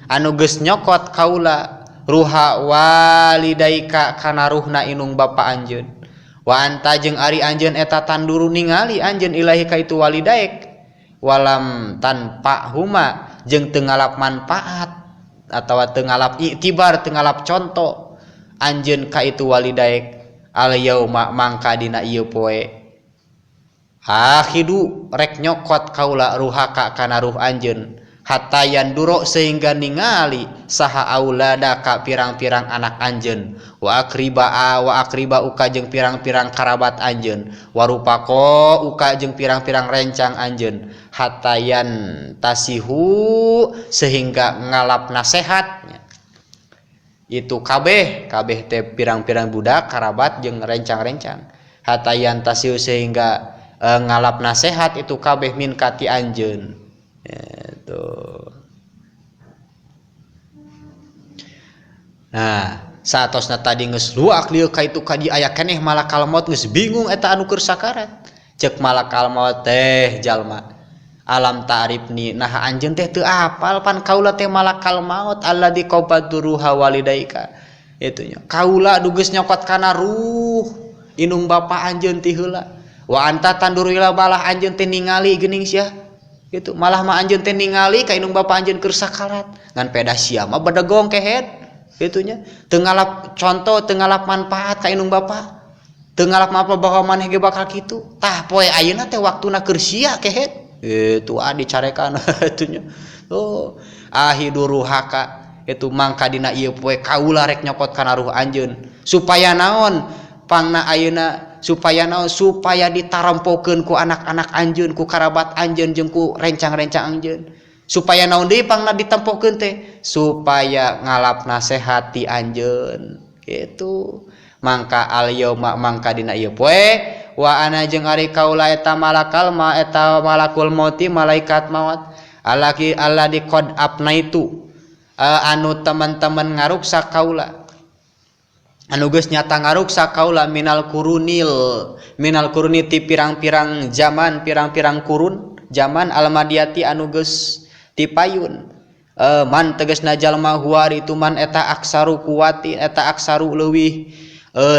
anu geus nyokot kaula ruha walidaika kana ruhna inung bapa anjeun wa anta jeung ari anjeun eta tanduru ningali anjeun ilahi ka itu walidaik walam tanpa huma jeung teu ngalap manfaat atawa teu ngalap iktibar teu ngalap contoh anjeun ka itu walidaik al yauma mangka dina ieu poe akhidu rek nyokot kaula ruhaka kana ruh anjeun hatta yanduro sehingga ningali saha aulada ka pirang-pirang anak anjeun wa akriba uka jeung pirang-pirang karabat anjeun warupako uka jeung pirang-pirang rencang anjeun hatta yan tasihu sehingga ngalap nasehat itu kabeh kabeh teh pirang-pirang budak karabat jeung rencang-rencang hatta yan tasihu sehingga ngalap nasehat itu kabeh min kati anjeun itu. Nah, saatosna tadi geus luak lieu ka itu ka di aya keneh malakal maut geus bingung eta anu keur sakarat. Ceuk malakal maut teh jalma. Alam ta'rifni nah anjeun teh teu apal pan kaula teh malakal maut alladzi qabadtu ruha walidaika. Itu nya. Kaula nu geus nyokot kana ruh inung bapa anjeun ti heula. Wa anta tanduru ila balah anjeun teh ningali geuning sia. Gitu malah mah anjeun teh ningali ka inung bapa anjeun keur sakarat ngan pedah sia mah bedegong kehed kitu nya teu ngalap contoh teu ngalap manfaat ka inung bapa teu ngalap manfaat bahwa maneh ge bakal kitu tah poe ayeuna teh waktuna keur sia kehed kitu ah dicarekan kitu nya oh ahiduruhaka itu mangka dina ieu poe kaula rek nyokot kana ruh anjeun supaya naon pangna ayeuna supaya naon supaya ditarempokeun ku anak-anak anjeun ku karabat anjeun jeung ku rencang-rencang anjeun supaya naon deui pangna ditempokeun teh supaya ngalap nasehat ti anjeun kitu mangka al yauma mangka dina ieu poe wa ana jeung ari kaula eta malakal ma eta malakul mauti malaikat maut alaki alladzi qad apnaitu anu teman-teman ngaruksak kaula anu geus nyata ngaruksak kaula minal kuruni ti pirang-pirang zaman pirang-pirang kurun zaman almadiyati anu geus tipayun man tegasna jalma huari itu man eta aksaru kuwati eta aksaru leuwih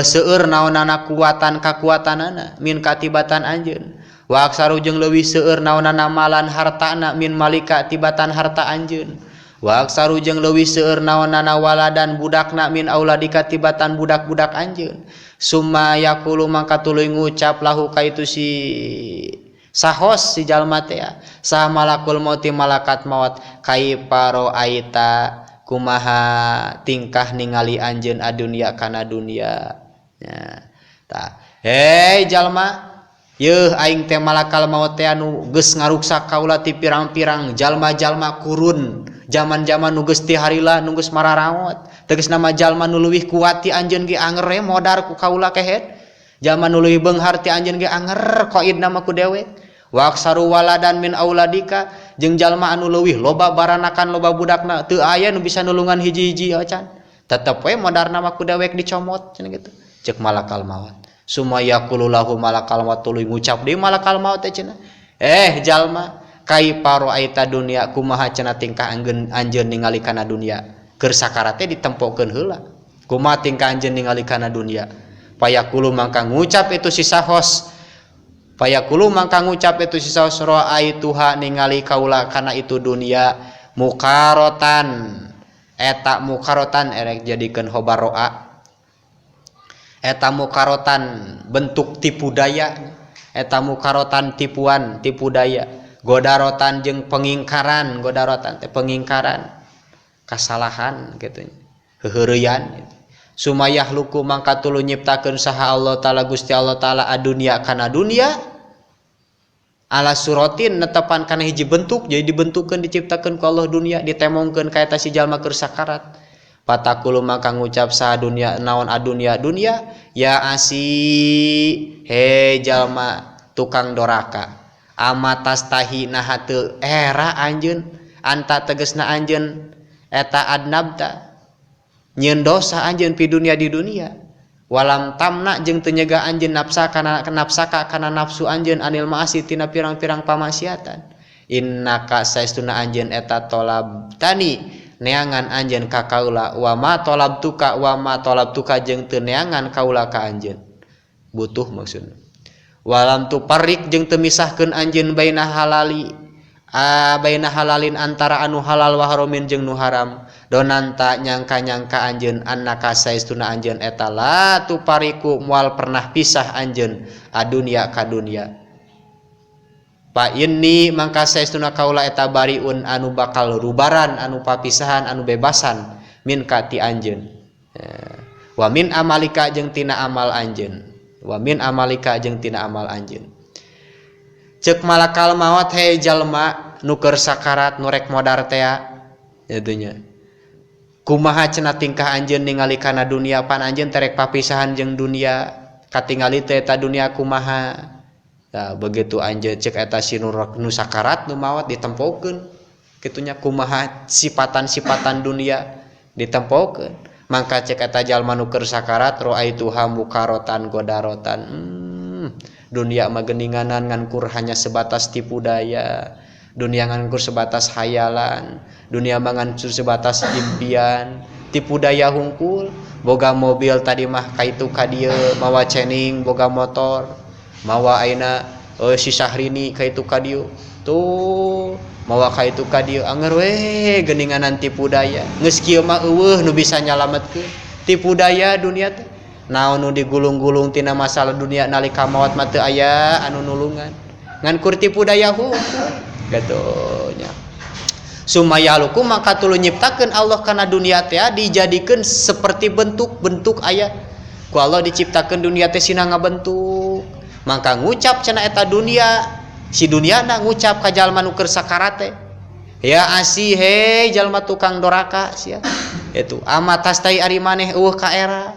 seueur naonana kuatan kakuatanana min katibatan anjeun wa aksaru jeung leuwih seueur naonana malan hartana min malika tibatan harta anjeun wa aksaru jeung leuwih seueur naonana waladan budakna min auladika tibatan budak-budak anjeun summa yaqulu mangka tuluy ngucap lahu ka itu si sahos si jalma teh saha malakul mauti malakat maut kaifa ra'aita kumaha tingkah ningali anjeun adunya kana dunya nya tah hei jalma yeuh aing teh malakal maut teh anu geus ngaruksak kaula ti pirang-pirang jalma-jalma kurun zaman-zaman nu geus ti harila nu geus mararaot tegasna mah jalma nu leuwih kuat ti anjeun ge anger we modar ku kaula kehed jalma nu leuwih beunghar ti anjeun ge anger qaidna mah ku dewek wa aksaru waladan min auladika jeung jalma anu leuwih loba baranakan loba budakna teu aya nu bisa nulungan hiji-hiji acan tetep we modarna mah ku dewek dicomot cenah kitu ceuk malakal maut summa yaqulu lahu malakal maut tuluy ngucap deui malakal maut teh cenah jalma kaifa ra'aita dunya kumaha cenah tingkah anjeun ningali kana dunya keur sakarat teh ditempokeun heula kumaha tingkah anjeun ningali kana dunya payaqulu mangka ngucap itu si sahos payaqulu mangka ngucap itu si sahos ra'aituha ningali kaula kana itu dunya mukarotan eta mukarotan erek jadikeun khobar ro'a eta mukarotan bentuk tipu daya eta mukarotan tipuan tipu daya godarotan jeung pengingkaran godarotan teh pengingkaran kasalahan gitu heuheureyan gitu. Sumayah luku mangka tuluy nyiptakeun saha Allah Ta'ala Gusti Allah Ta'ala adunya kana dunya ala suratin netepan kana hiji bentuk jadi dibentukkeun diciptakeun ku Allah dunya ditemongkeun ka eta si jalma keur sakarat. Patakulu maka ngucap saha dunya naon adunya dunya ya asi he jalma tukang doraka amatastahi naha teu era anjeun anta tegesna anjeun eta adnabta nyeun dosa anjeun pi dunya di dunia walam tamna jeung teu nyegah anjeun nafsa kana nafsaka kana nafsu anjeun anil maasi tina pirang-pirang pamaksiatan innaka saestuna anjeun eta tolab tani neangan anjeun ka kaula wa ma talabtuka wa ma talabtuka jeung teu neangan kaula ka anjeun butuh maksudna walam tuparrik jeung teu misahkeun anjeun baina halali baina halalin antara anu halal wa haramin jeung nu haram donanta nyangka-nyangka anjeun annaka saestuna anjeun eta la tupariku moal pernah pisah anjeun adunya ka dunya pa inni mangka saestuna kaula eta bariun anu bakal rubaran anu papisahan anu bebasan min ka ti anjeun wa min amalika jeung tina amal anjeun wa min amalika jeung tina amal anjeun ceuk malakal maot he jalma nu keur sakarat nu rek modar tea kitu nya kumaha cenah tingkah anjeun ningali kana dunia pan anjeun terek papisahan jeung dunia katingali teh eta dunia kumaha. Nah, begitu anjeun cek eta si nu sakarat nu maot ditempokeun kitu nya kumaha sipatan-sipatan dunia ditempokeun mangka cek eta jalma nu keur sakarat raaituha mukarotan godarotan dunia mah geuninganan ngan kur hanya sebatas tipu daya dunia ngan kur sebatas hayalan dunia mah ngan kur sebatas impian tipu daya hungkul boga mobil tadi mah ka itu ka dieu mawa cening boga motor mawa ayeuna si Syahrini ka itu ka dieu tuh mawa ka itu ka dieu anger we geuninganan tipu daya geus kieu mah eueuh nu bisa nyalametkeun tipu daya dunia teh naon nu digulung-gulung tina masalah dunia nalika maot mah teu aya anu nulungan ngan kur tipu daya hungkul kitu nya sumayaluku maka tuluy nyiptakeun Allah kana dunia teh dijadikeun seperti bentuk-bentuk aya ku Allah diciptakeun dunia teh sina ngabentuk mangka ngucap cenah eta dunia si duniana ngucap ka jalma nu keur sakarat teh ya asi he jalma tukang doraka sia itu amatastai ari maneh eueuh ka era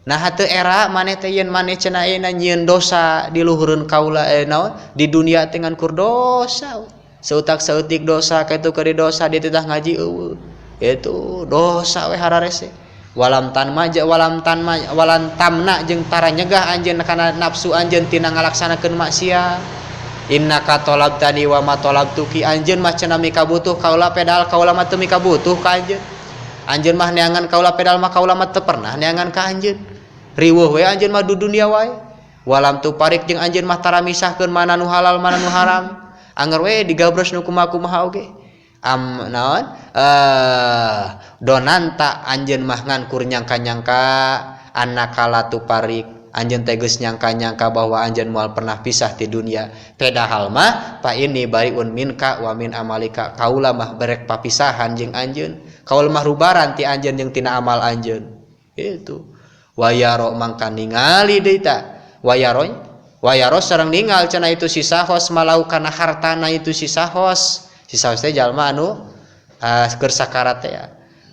nah teu era maneh teh yen maneh cenah ayeuna nyieun dosa di luhureun kaula naon di dunia teh ngan kur dosa seutak saeutik dosa kaitu keur dosa dititah ngaji eueuh itu dosa we hararese walam tanma walam tanma walam tamna jeung tara nyegah anjeun kana nafsu anjeun tina ngalaksanakeun maksiat innaka talabtani wa ma talabtuki anjeun mah cenah mikabutuh kaula pedal kaula mah teu mikabutuh ka anjeun anjeun mah neangan kaula pedal mah kaula mah teu pernah neangan ka anjeun riweuh we anjeun mah du dunia wae walam tuparik jeung anjeun mah tara misahkeun mana nu halal mana nu haram anger we digabres nu kumaha-kumaha oge am naon donanta anjeun mah ngan kur nyangka-nyangka annaka tuparik anjeun teh geus nyangka-nyangka bahwa anjeun moal pernah pisah ti dunia padahal mah pa ini bariun minka wa min amalika kaula mah berek papisahan jeung anjeun kaula mah rubaran ti anjeun jeung tina amal anjeun itu wayaro mangka ningali deui ta wayaro wayaro sareng ningal cenah itu si sahos malau kana hartana itu si sahos si sahos teh jalma anu keur sakarat teh ya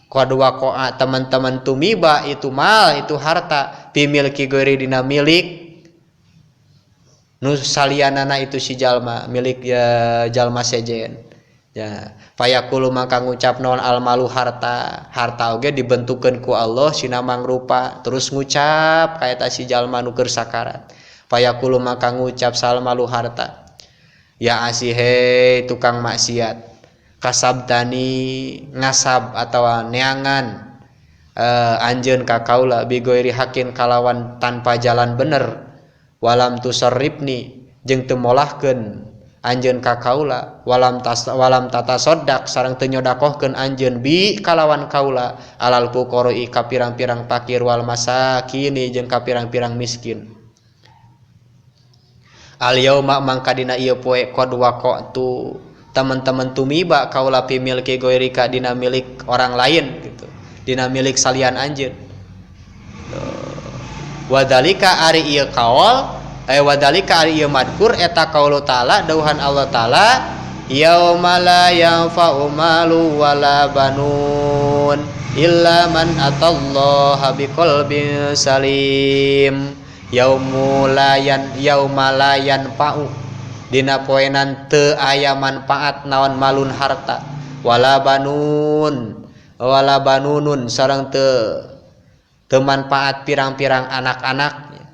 kadua koa teman-teman tumiba itu mal itu harta pimilki goiri dina milik nu salianana itu si jalma milik ya, jalma sejen ya fayaqulu mangka ngucap naon almalu harta harta oge dibentukeun ku Allah sina mangrupa terus ngucap ka eta si jalma nu keur sakarat fayaqulu mangka ngucap salmalu harta ya asihe tukang maksiat kasabtani ngasab atawa neangan anjeun ka kaula bigoiri hakin kalawan tanpa jalan bener walam tusarribni jeung teu molahkeun anjeun ka kaula walam tas walam tatasaddaq sareng teu nyodakohkeun anjeun bi kalawan kaula alal fuqara'i ka pirang-pirang fakir wal masakini jeung ka pirang-pirang miskin al yauma mangka dina ieu poe qad waqa'tu teman-teman tumiba kaula pi milki goirika dina milik orang lain gitu dina milik salian anjeun Wadalika ari ieu kaol wadalika ari ieu madkur eta qaulu ta'ala dauhan Allah ta'ala yauma la yanfa'u malu wala banun illa man atallaha biqalbin salim. Yaumu la yan yauma la yanfa'u dina poenan teu aya manfaat naon malun harta wala banun wala banunun sareng teu manfaat pirang-pirang anak-anak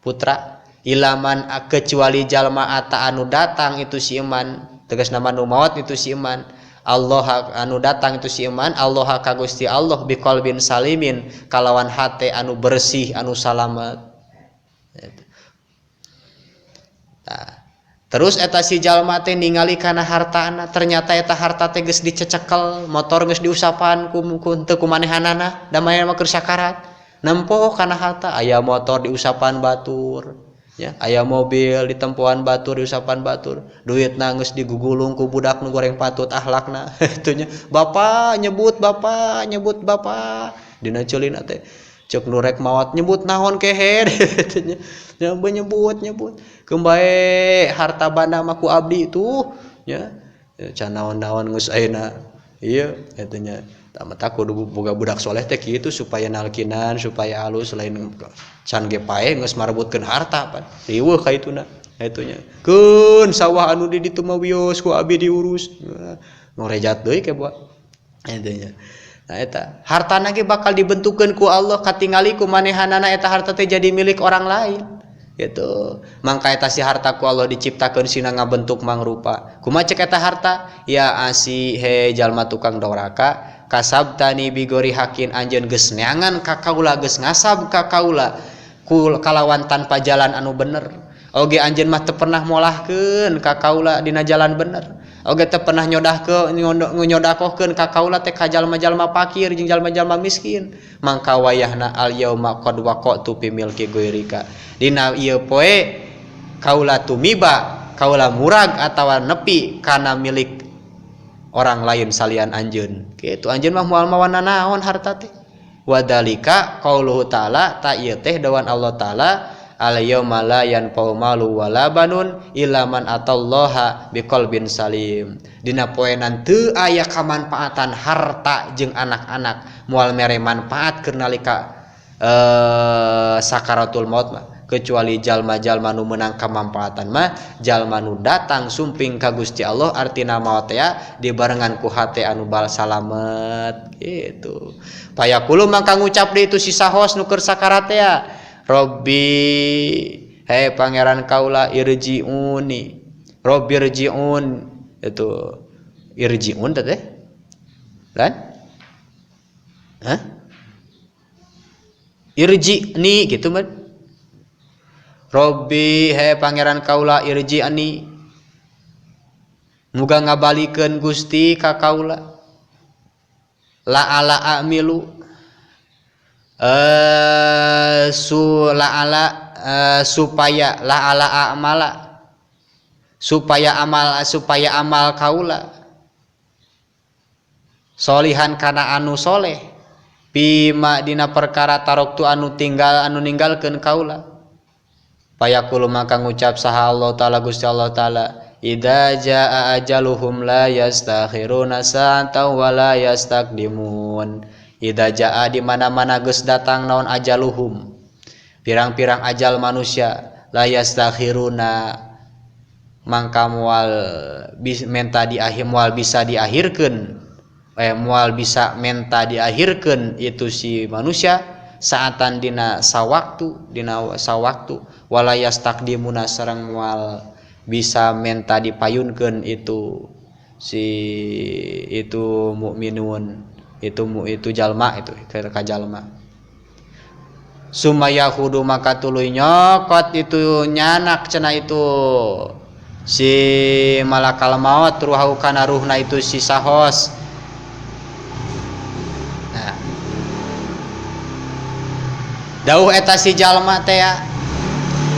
putra ilaman kecuali jalma ata anu datang itu si iman tegasna nu maot itu si iman Allah anu datang itu si iman Allah ka Gusti Allah biqalbin salimin kalawan hate anu bersih anu salamet. Nah, terus eta si jalma teh ningali kana hartana ternyata eta harta teh geus dicecekel motor geus diusapan ku teu kumanehanana da manehna mah keur sakarat nempo kana harta aya motor diusapan batur ya aya mobil ditempoan batur diusapan batur duitna geus digugulung ku budak nu goreng patut akhlakna itunya bapak nyebut bapak dina ceulina teh cek nu rek maot nyebut naon kehed itunya nyebut keun bae harta banda mah ku abdi tuh nya can naon-naon geus ayeuna ieu eta nya tah mata kudu boga budak soleh teh kitu supaya nalkinan supaya alus lain can ge pae geus marebutkeun harta pan riweuh ka ituna eta nya keun sawah anu di ditu mah wios ku abdi diurus ngorejat deui ke buat eta nya. Nah eta hartana ge bakal dibentukeun ku Allah katingali ku manehanana eta harta teh jadi milik orang lain gitu. Mangka eta si harta ku Allah diciptakeun sina ngabentuk mangrupa. Kumaha cek eta harta? Ya asi he jalma tukang doraka kasabtani bigori hakin anjeun geus neangan ka kaula geus ngasab ka kaula ku kalawan tanpa jalan anu bener. Oge anjeun mah teu pernah molahkeun ka kaula dina jalan bener. Oge teu pernah nyodahkeun nyodakohkeun ka kaula teh ka jalma-jalma fakir jeung jalma-jalma miskin. Mangka wayahna al yauma qad waqa'tu fi milki ghairika. Dina ieu poe kaula tumiba, kaula murag atawa nepi kana milik orang lain salian anjeun. Kitu anjeun mah moal mawa nanaon harta teh. Wadalika qauluhu ta'ala ta ieu teh dawan Allah ta'ala al yauma la yanfa'u malu wala banun illa man atallaha biqalbin salim. Dina poenan teu aya kamanfaatan harta jeung anak-anak moal mere manfaat keur nalika sakaratul maut mah kecuali jalma-jalma nu meunang kamanfaatan mah jalma nu datang sumping ka Gusti Allah artina maot teh dibarengan ku hate anu bal salamet gitu. Payaqulu mangka ngucap deui itu si sahos nu keur sakarat teh Robbi hei pangeran kaula irjiuni Robbi irjiun itu irjiun teh kan hah irji'ni gitu man Robbi hei pangeran kaula irji'ni muga ngabalikeun Gusti ka kaula la ala amilu su la ala supaya la ala amala supaya amal kaula solihan kana anu soleh bima dina perkara taroktu anu tinggal anu ninggalkeun kaula payaqulu maka ngucap saha Allah taala Gusti Allah taala idza jaa ajaluhum la yastakhiruna sa'atan wa la yastaqdimun. Idza jaa di mana-mana geus datang naon ajaluhum pirang-pirang ajal manusia la yastakhiruna mangka moal menta di akhir moal bisa diakhirkeun moal bisa menta diakhirkeun itu si manusia saatan dina sawaktu wala yastaqdimuna sareng moal bisa menta dipayunkeun itu si itu mukminun itu jalma itu ka jalma sumayahudu maka tuluy nyokot itu nyanak cenah itu si malakal maut ruhau kana ruhna itu si sahos. Nah dauh eta si jalma teh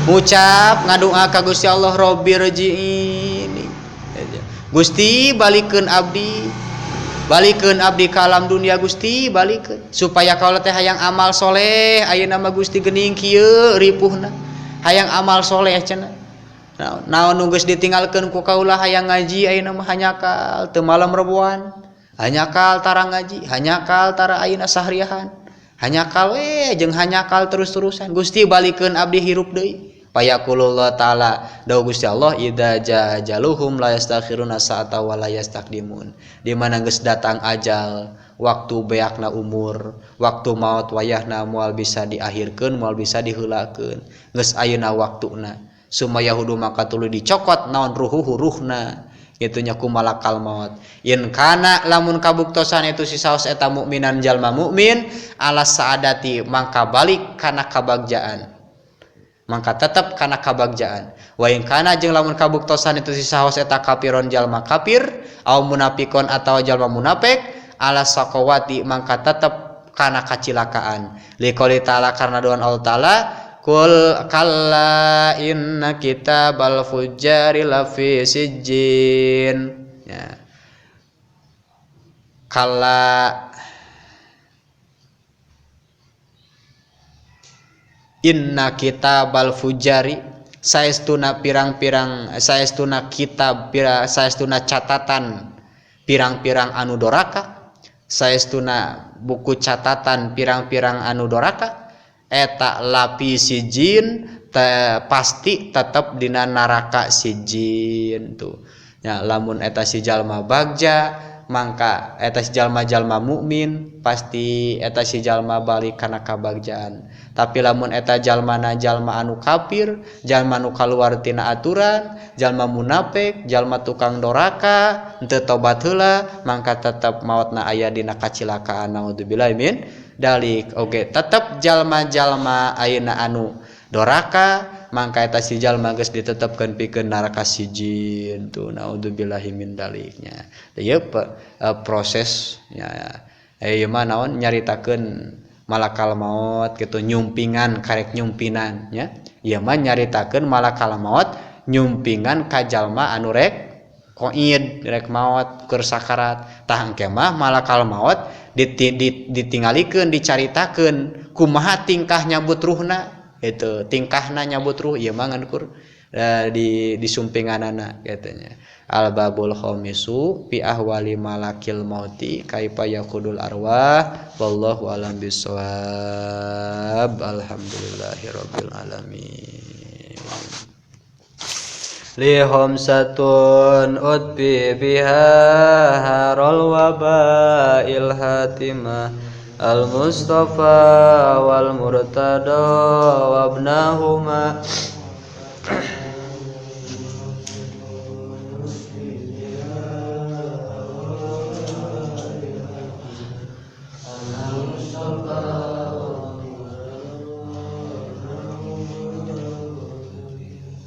ngucap ngadua ka Gusti Allah Robbi rji'ini Gusti balikeun abdi Balikeun abdi ka alam dunia Gusti, balikeun supaya kaula teh hayang amal soleh ayeuna mah Gusti geuning kieu ripuhna. Hayang amal soleh cenah. Naon nu geus ditinggalkeun ku kaula hayang ngaji ayeuna mah hanyakal teu malam reboan. Hanyakal tara ngaji, hanyakal tara ayeuna sahriahan. Hanyakal we jeung hanyakal terus-terusan. Gusti balikeun abdi hirup deui. Fayaqulullah ta'ala dawu Gusti Allah idza jajaluhum la yastakhiruna sa'ata wa la yastaqdimun. Di mana geus datang ajal, waktu beakna umur, waktu maut wayahna moal bisa diakhirkeun, moal bisa diheulakeun. Geus ayeuna waktuna. Summa yahudu maka tuluy dicokot naon ruhuhu ruhna. Kitu nya ku malakal maut. In kana lamun kabuktosan itu si saos eta mukminan jalma mukmin ala saadati mangka balik kana kabagjaan. Mangka tetep kana kabagjaan. Wa in kana jeung lamun kabuktosan itu si saos eta kafiron jalma kafir au munafikon atawa jalma munafik ala saqawati mangka tetep kana kacilakaan. Liqouli ta'ala karena doan Allah ta'ala kul kalla inna kitabal fujjari lafi sijjin. Ya. Kalla inna kitabal fujari saestuna pirang-pirang saestuna kitab saestuna catatan pirang-pirang anu doraka saestuna buku catatan pirang-pirang anu doraka eta lapi sijin pasti tetep dina neraka sijin tuh. Ya, lamun eta si jalma bagja mangka eta si jalma-jalma mukmin pasti eta si jalma balik kana kabagjaan. Tapi lamun eta jalmana jalma anu kafir, jalma anu kaluar tina aturan, jalma munafik, jalma tukang doraka, henteu tobat heula, mangka tetep maotna aya dina kacilakaan naudzubillah min dalik. Oge tetep jalma-jalma ayeuna anu doraka mangka eta si jalma geus ditetepkeun pikeun neraka sijin tuh naudzubillahi min daliknya. Ieu proses nya ieu mah naon nyaritakeun malakal maut kitu nyumpingan karek nyumpinan nya. Ieu mah nyaritakeun malakal maut nyumpingan ka jalma anu rek koid rek maot keur sakarat. Tah engke mah malakal maut ditingalikeun dicaritakeun kumaha tingkah nyabut ruhna. Itu tingkahna nyabut ruh ieu mah ngan kur di disumpinganana katanya. Al babul khamisu fi ahwali malakil mauti kaifa yaqudul arwah wallahu alam bisawab. Alhamdulillahirabbil alamin. Li khamsatun utbi biha harul wabail hatimah Al-Mustafa wal Murtada wa ibnahuma.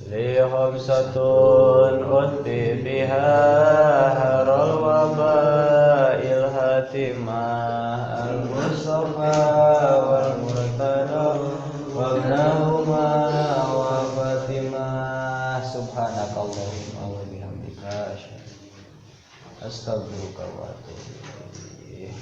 Li khamsatun utbi biha harul wabail hatimah Al-Mustafa wal Murtada wa ibnahuma wa Fatimah. Subhanakallahumma wa bihamdika asyhadu astaghfiruka wa atubu ilaik.